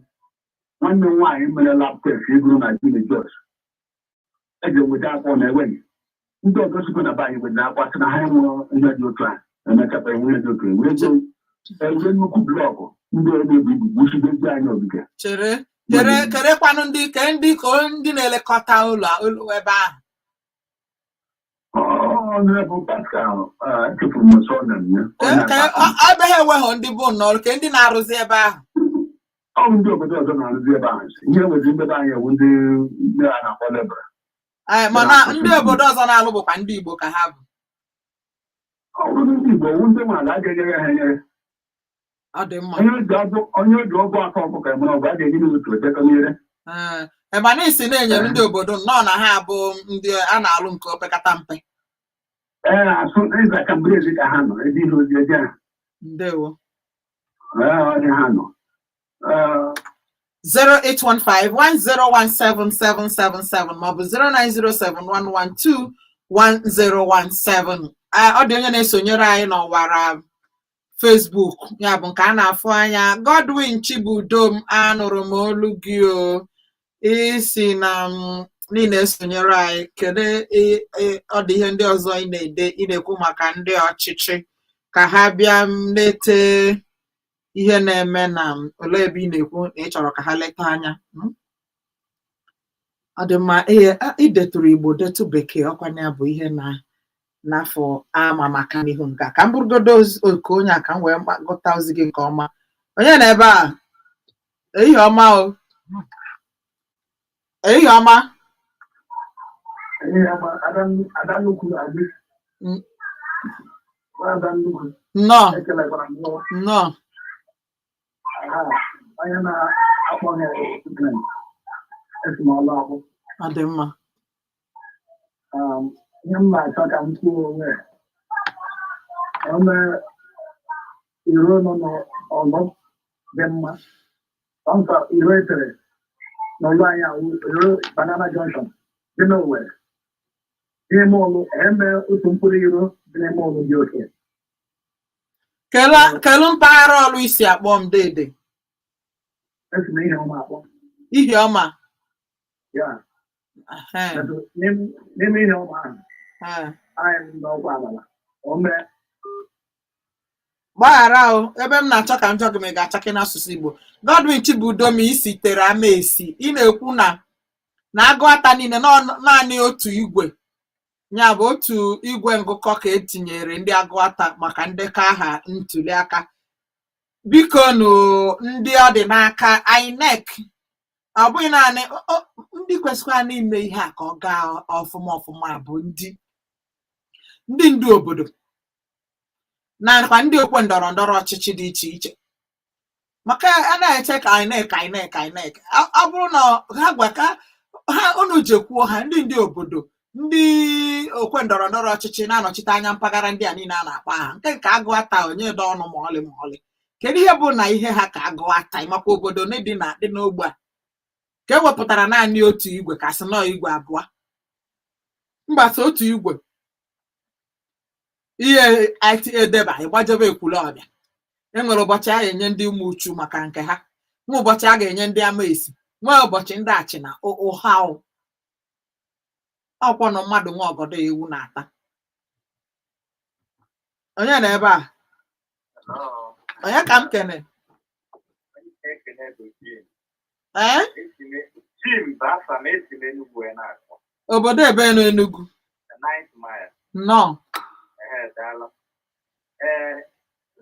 Nwanne m nwaanyị mere lab test ịgụrụ na Juni Jos eji eweta akwụkwọ na enweghị ndị ọzọ sikwa na be anyị wetara akwa sị na ha enwere ihe dị otu a. Emechakwa enwe ihe dị otu a, were ego ewere nnukwu block ndị ọrụ ebu ibu gbuchidezi anyị ogige. Chere, kere kerekwanụ ndị ke ndị ka ndị na-elekọta ụlọ ụlọ ebe ahụ. Honorable Pascal, echefuru m surname ya. Ke ebe ha enweghị ndị bụ n'ọrụ ke ndị na-arụzi ebe ahụ. Ọ bụ ndị obodo ọzọ na-arụzi ebe ahụ. Ihe nwezi ndị be anyị ewu ndị ndị a na-akpọ labourer. Ee, mana ndị obodo ọzọ na-alụ bụkwa ndị Igbo ka ha bụ. Ọ bụrụ ndị Igbo wu ndị nwe ala, a ga-enyere ha enyere. Ọ dị mma. Onye ji ọgụ akọ ọkụkọ emere ọgụ, a ga-enye n'otu edekọnyere. Ee, mana isi na-enyere ndị obodo nnọọ na ha bụ ndị a na-alụ nke opekata mpe. Ee, asụ ịza ka mbrezi ka ha nọ ebe ihe ozi eje ha. Ndewo. Ee, ọ dị ha nọ. Ee. 08151017777 maọbụ 09071121017. Ọ dị onye na-esonyere anyị n'ọwara Facebook, ya bụ nke a na-afụ anya. Godwin Chibudom, anụrụ m olu gị o. Isi na m niile esonyere anyị, kedu ọ dị ihe ndị ọzọ ị na-ede? Ị na-ekwu maka ndị ọchịchị ka ha bịa m lete ihe na-eme na m. Olee ebe ị na-ekwu na ị chọrọ ka ha leta anya? Ọ dị mma. Ee, ị detụrụ Igbo, detụ Bekee, ọkwa ya bụ ihe na N'afọ ama maka n'ihu nke a, ka m bụrụgodo oke onye a, ka m wee gụta ozi gị nke ọma. Onye na ebe a? Ehihie ọma o, ehihie ọma. Ada nnukwu adị. Ada nnukwu. Nnọọ. Ekelekwara m nnọọ. Nnọọ. Aha, onye na-akpọ ha esi m ọlụ akpụ. Ọ dị mma. Ihe m na-achọ ka m kwuo onwe ome iro nọ n'ọlụ dị mma, sọnsọ iro etere n'ụlọ anyị awụ iro Banana Junction dị n'Owerri. N'ime ụlọ eme otu mkpụrụ iro dị n'ime ụlọ dị oke. Kelu mpaghara ọlụ isi akpọ m, dede? Esi m ihe ọma akpọ. Ihe ọma. Ya. Ehe. N'ime ihe ọma ahụ, anyị n'ọkwa abala ome. Gbaghara o, ebe m na-achọ ka m jụọ gị ma ị ga-achake n'asụsụ Igbo. Godwin Chibudo, ma isi tere ama esi, ị na-ekwu na agụata niile nọ naanị otu igwe, ya bụ otu igwe ngụkọ ka etinyere ndị agụata maka ndekọ aha ntuli aka. Biko nụ, ndị ọ dị n'aka, INEC, ọ bụghị naanị ndị kwesịkwara n'ime ihe a ka ọ gaa ọfụma ọfụma bụ ndị ndu obodo nakwa ndị okwe ndọrọ ndọrọ ọchịchị dị iche iche, maka a na-eche ka INEC, INEC, INEC, ọ bụrụ na ha gwa ka ha unu jekwuo ha, ndị obodo, ndị okwe ndọrọ ndọrọ ọchịchị na-anọchite anya mpaghara ndị a niile a na-akpọ aha nke agụata, onye dị ọnụ ma ọlị ma ọlị. Kedu ihe bụ na ihe ha ka agụata ịmakwa obodo ne dị na dị n'ogbe a ka e wepụtara naanị otu igwe, ka sị nọọ igwe abụọ mgbasa otu igwe ihe IT edeba ịgbajebe Ekwulọbịa. E nwere ụbọchị a ga-enye ndị ụmụ uchu maka nke ha, nwe ụbọchị a ga-enye ndị amaesi, nwee ụbọchị ndị achịna ụha. Ọkwọnụ mmadụ nwe ọgọdọ ewu na-ata. Onye na ebe a? Onye ka m kene? Ekene bụ Jim. Ee. Jim bụ afa m, esi m Enugwu wee na-akpọ. Obodo ebe nọ Enugu? The Ninth Mile. Nnọọ. Ehe, daalụ. Ee,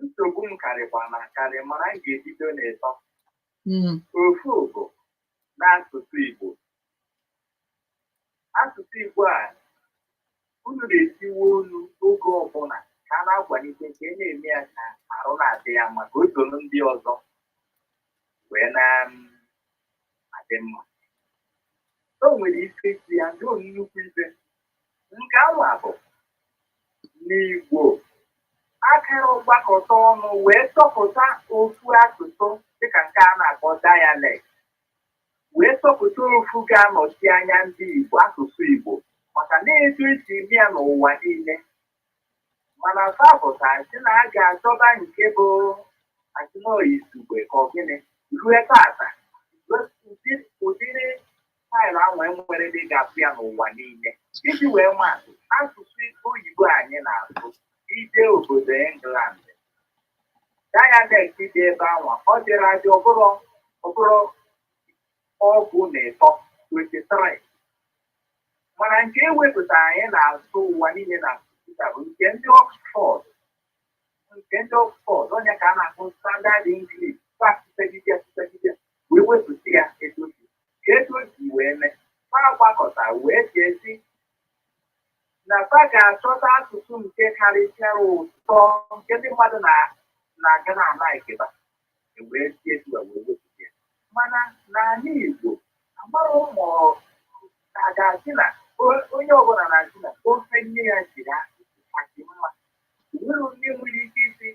nsogbu m karịkwa na akarị, mana m ga-ebido n'ịtọ. Ofu bụ n'asụsụ Igbo. Asụsụ Igbo a unu na-etiwe olu oge ọbụla ka a na-akwalite, ka e na-eme ya ka arụ na-adị ya mma, ka o soro ndị ọzọ wee na-adị mma. O nwere ife ji ya ndị nnukwu ife nke anwa bụ n'Igbo akara gbakọta ọnụ wee chọpụta ofu asụsụ dịka nke a na-akpọ dialect, wee chọpụta ofu ga-anọchi anya ndị Igbo, asụsụ Igbo, maka na etu esi eme ya n'ụwa niile. Mana fapụta sị na a ga-achọba nke bụ asịnọ izugbe ka ọ gịnị rue tata, ụdịrị faịlụ ahụ enwere dị ga-afụ ya n'ụwa niile. Iji wee maatụ, asụsụ oyibo anyị na-asụ, ije obodo England, dialect dị ebe ahụ ọ dịrị adị, ọbụrụ 13, 23, mana nke ewepụtara anyị na-asụ ụwa niile na-asụ kịta bụ nke ndị Oxford, nke ndị Oxford, onye ka a na-akpọ Standard English. Asụsegide asụsegide wee wepụta ya etu o si ka etu o si wee mee, fa gbakọta wee chesi na fa ga-achọta asụsụ nke karịchara ụtọ, nke ndị mmadụ na-aga na ala ikeba wee si etu a wee wepụta ya. Mana n'ala Igbo, amara ụmụ a ga-asị na onye ọbụla na-asị na ofe nne ya jiri asụsụ kasị mma. Nwere onye nwere ike isi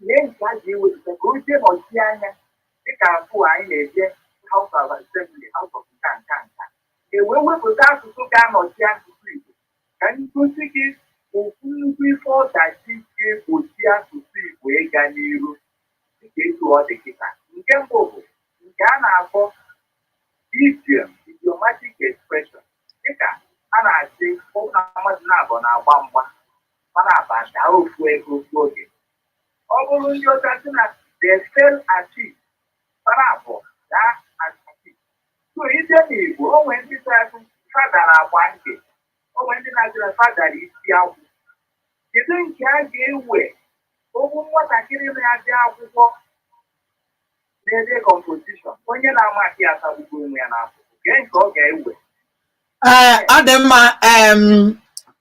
lee nke a ga-ewepụta ka o jee nọchie anya, dịka afụ anyị na-eje House of Assembly, House of nka nka nka, e wee wepụta asụsụ ga-anọchi asụsụ Igbo. Ka m gosi gị ofu nnukwu ife ọdachi ga-egbochi asụsụ Igbo ịga n'iru dịka etu ọ dị kịta. Nke mbụ bụ nke a na-akpọ idiom, idiomatic expression, dịka a na-asị ụka mmadụ na-abụ na-agba mgba, mana aba daa ofu ego ofu oge. Ọ bụrụ ndị ọcha sị na they fell at it, mana abụ daa at it. So ije n'Igbo, o nwere ndị sị fadara agba nke, o nwere ndị na-asị na fadara isi akwụ. Kedu nke a ga-ewe ụgwọ nwatakịrị na-abịa akwụkwọ na-ede composition, onye na-amaghị asagbugo onwe ya n'akwụkwọ, kee nke ọ ga-ewe? Ee, ọ dị mma.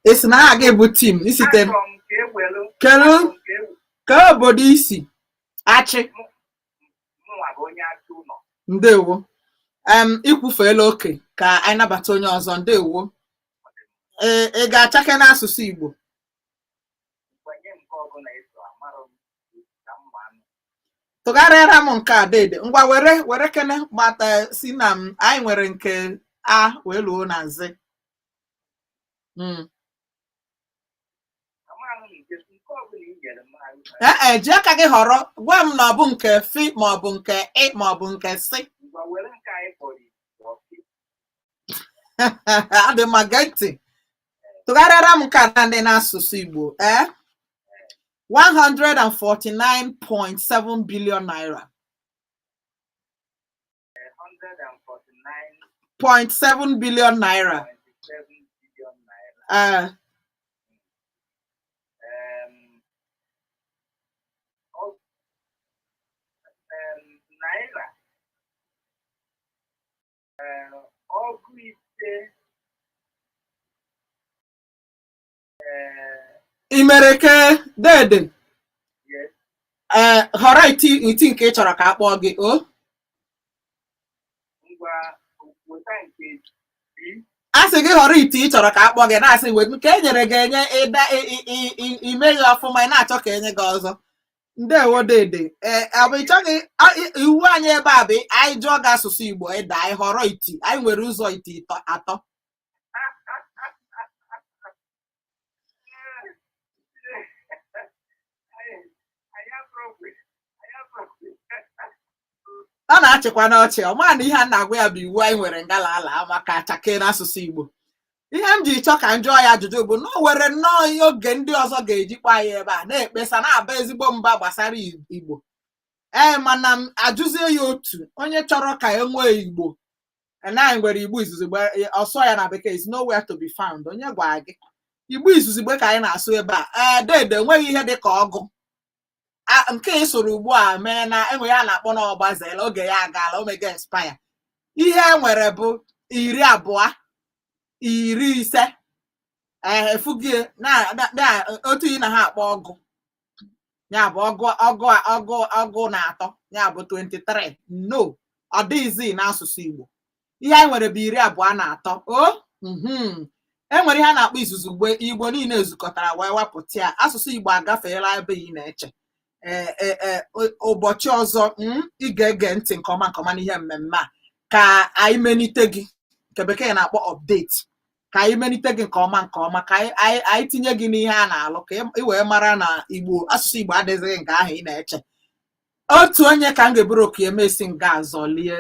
Esi na aha gị bụ Tim isite Achọrọ m ka ewelu Kedu? Achọrọ m ka ewe. Ka obodo isi achị? Mụnwa bụ onye achị ụlọ. Ndewo. Ikwufeela oke, ka anyị nabata onye ọzọ. Ndewo. Ee, ị ga-achake n'asụsụ Igbo? Kwenye nke ọbụla ịsụ, amarọ m ka m ma anụ. Tụgharịara m nke a, dede. Ngwa, were were kene gbata si na m anyị nwere nke a wee luo na z. Amaghị m nke ọbụla i nyere m ahụ. Ee e, ji aka gị họrọ, gwa m na ọ bụ nke fi ma ọ bụ nke ị ma ọ bụ nke si. Ngwa, were nke anyị kpọrọ Igbo ọfị. Ọ dị mma, gee ntị. Tụgharịara m nke a naanị n'asụsụ Igbo. Ee, 149.7 billion naira. 149 0.7 billion naira. 7 billion naira. Ee. Naira 55. Imereke, dede. Yes. Ee, họrọ iti iti nke ị chọrọ ka a kpọọ gị o. Ngwa, weta nke B. A sị gị họrọ iti ị chọrọ ka a kpọọ gị, na-asị wee nke e nyere gị enye ịda imeghị ọfụma, ị na-achọ ka enye gị ọzọ. Ndewo, dede. Ee, ọ bụ ị chọghị iwu anyị ebe a bụ anyị jụọ gị asụsụ Igbo, ịda anyị họrọ iti. Anyị nwere ụzọ iti atọ. Ọ na-achịkwa n'ọchị, ọ maa na ihe a na-agwa ya bụ iwu anyị nwere ngala ala maka achake n'asụsụ Igbo. Ihe m ji chọọ ka m jụọ ya ajụjụ bụ na o nwere nnọọ ihe oge ndị ọzọ ga-ejikwa anyị ebe a na-ekpesa na-aba ezigbo mba gbasara Igbo. Ee, mana m ajụzie ya otu onye chọrọ ka e nwee Igbo na anyị nwere Igbo izuzugbe, ọsọ ya na bekee is nowhere to be found. Onye gwara gị Igbo izuzugbe ka anyị na-asụ ebe a? Ee, dede, enweghị ihe dị ka ọgụ nke ị sụrụ ugbu a mee na enwe ya na-akpọ na ọgbazela, oge ya agaala, omega expire. Ihe e nwere bụ 20, 50. Ee, efugie na otu ị na ha akpọ ọgụ, ya bụ ọgụ ọgụ ọgụ ọgụ na atọ, ya bụ 23. No, ọ dịghịzi n'asụsụ Igbo. Ihe anyị nwere bụ 23. O e nwere ihe a na-akpọ izuzugbe. Igbo niile ezukọtara wee wepụta ya. Asụsụ Igbo agafeela ebe ị na-eche. Ee, ụbọchị ọzọ ị ga-ege ntị nke ọma nke ọma n'ihe mmemme a ka anyị melite gị, nke bekee na-akpọ update, ka anyị melite gị nke ọma nke ọma, ka anyị tinye gị n'ihe a na-alụ, ka ị wee mara na Igbo, asụsụ Igbo adịghịzị nke ahụ ị na-eche. Otu onye ka m ga-eburu oku emesi nga azọlie.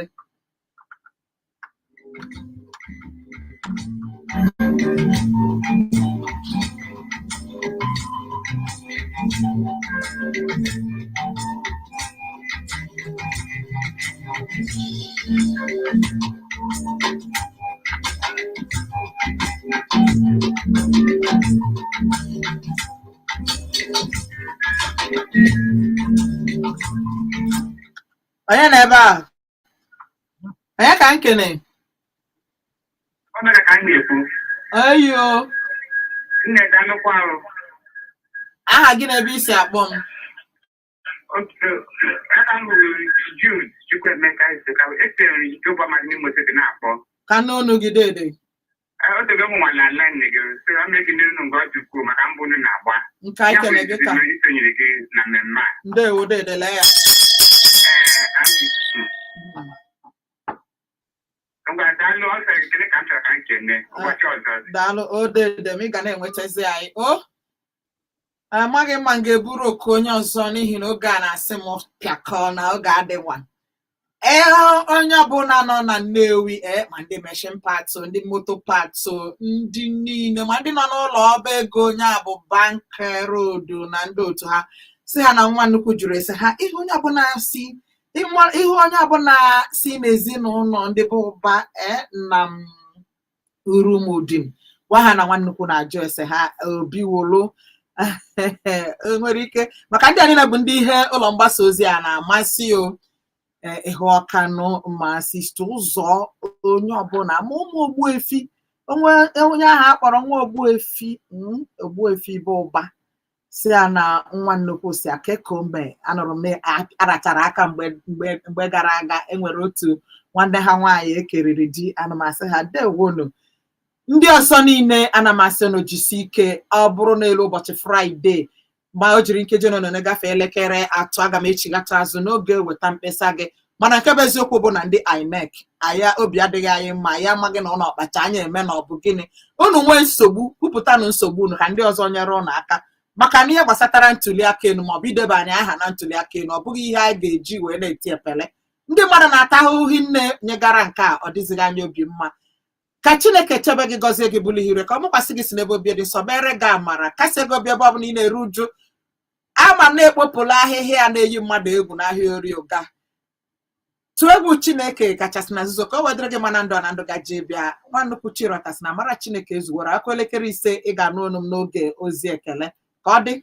Onye nọ ebe a? Onye ka m kene? Ọ mere ka m na-ekwu. Eyo. Nne, daalụkwa arụ. Aha gị na ebe i si akpọ m? Aka m hụrụ Jude Chukwuemeka Ezoka, esere Ite Ụbọma n'Imo Steeti na-akpọ. Ka n'onu gị, dede. O tego m nwa na line gị, so a na-ekene unu nke ọ dị ukwuu maka mbọ unu na-agba. Nke anyị Ya bụ kene gị ka. izizi isonyere gị na mmemme a. Ndewo, dede, lee ya. Ee, ngwa, daalụ. Ọ sịrị ekele ka m chọrọ ka m kene ụbọchị ọzọ. Daalụ o, dede m, ị ga na-enwetazi anyị o. Amaghị m ma m ga-eburu oku onye ọzọ n'ihi na oge a na-asị m pịakọ na oge adịnwa. Ee, onye ọbụla nọ na Nnewi, ee, ma ndị machine parts, ndị moto parts, ndị niile, ma ndị nọ n'ụlọ ọba ego onye a bụ Bank Road na ndị otu ha, si ha na nwa nnukwu jụrụ ese ha ihe onye ọbụla si ihe onye ọbụla si n'ezinụlọ ndị bụ ụba, ee, na Urumudim, gwa ha na nwa nnukwu na-ajụ ese ha obi wolu. O nwere ike maka ndị a niile bụ ndị ihe ụlọ mgbasa ozi a na-amasị o. Ịhụ ọkanụ ma sista ụzọ onye ọbụla ma ụmụ ogbuefi onwe onye ahụ akpọrọ nwa ogbuefi, ogbuefi bụ ụba si ya na nwa nnukwu si akekome. Anụrụ m na arachara aka mgbe mgbe mgbe gara aga enwere otu nwanne ha nwaanyị ekeriri di. Ana m asị ha dewonu. Ndị ọzọ niile, ana m asị unu jisi ike. Ọ bụrụ n'elu ụbọchị Fraịde ma o jiri nkeji ole na ole gafee elekere 3, aga m echighata azụ n'oge weta mkpesa gị. Mana nke bụ eziokwu bụ na ndị INEC aya obi adịghị anyị mma. Ya amaghị na ọ na-ọkpacha anya eme na ọ bụ gịnị. Unu nwee nsogbu, kwupụtanụ nsogbu unu ka ndị ọzọ nyere unu aka, maka na ihe gbasatara ntuli aka elu maọbụ idebanye aha na ntuli aka elu, ọ bụghị ihe anyị ga-eji wee na-eti epele. Ndị mmadụ na-ata ahụhụ nne nyegara nke a, ọ dịzighị anya obi mma. Ka Chineke chebe gị, gọzie gị, bụrụ ihe ka ọ mụkwasị gị si n'ebe obi dị nsọ, mere gị amara, kasị gị obi ebe ọ bụla ị na-eru uju. Ama m na-ekpopụla ahịhịa na-eyi mmadụ egwu n'ahịa ori ụga. Tụọ egwu Chineke kachasị na nzuzo, ka o wedịrị gị mana ndụ a na ndụ gaji bịa. Nwa nnukwu chirọtasị na amara Chineke ezuworo. Akụ elekere 5, ị ga-anụ olu m n'oge ozi ekele. Ka ọ dị.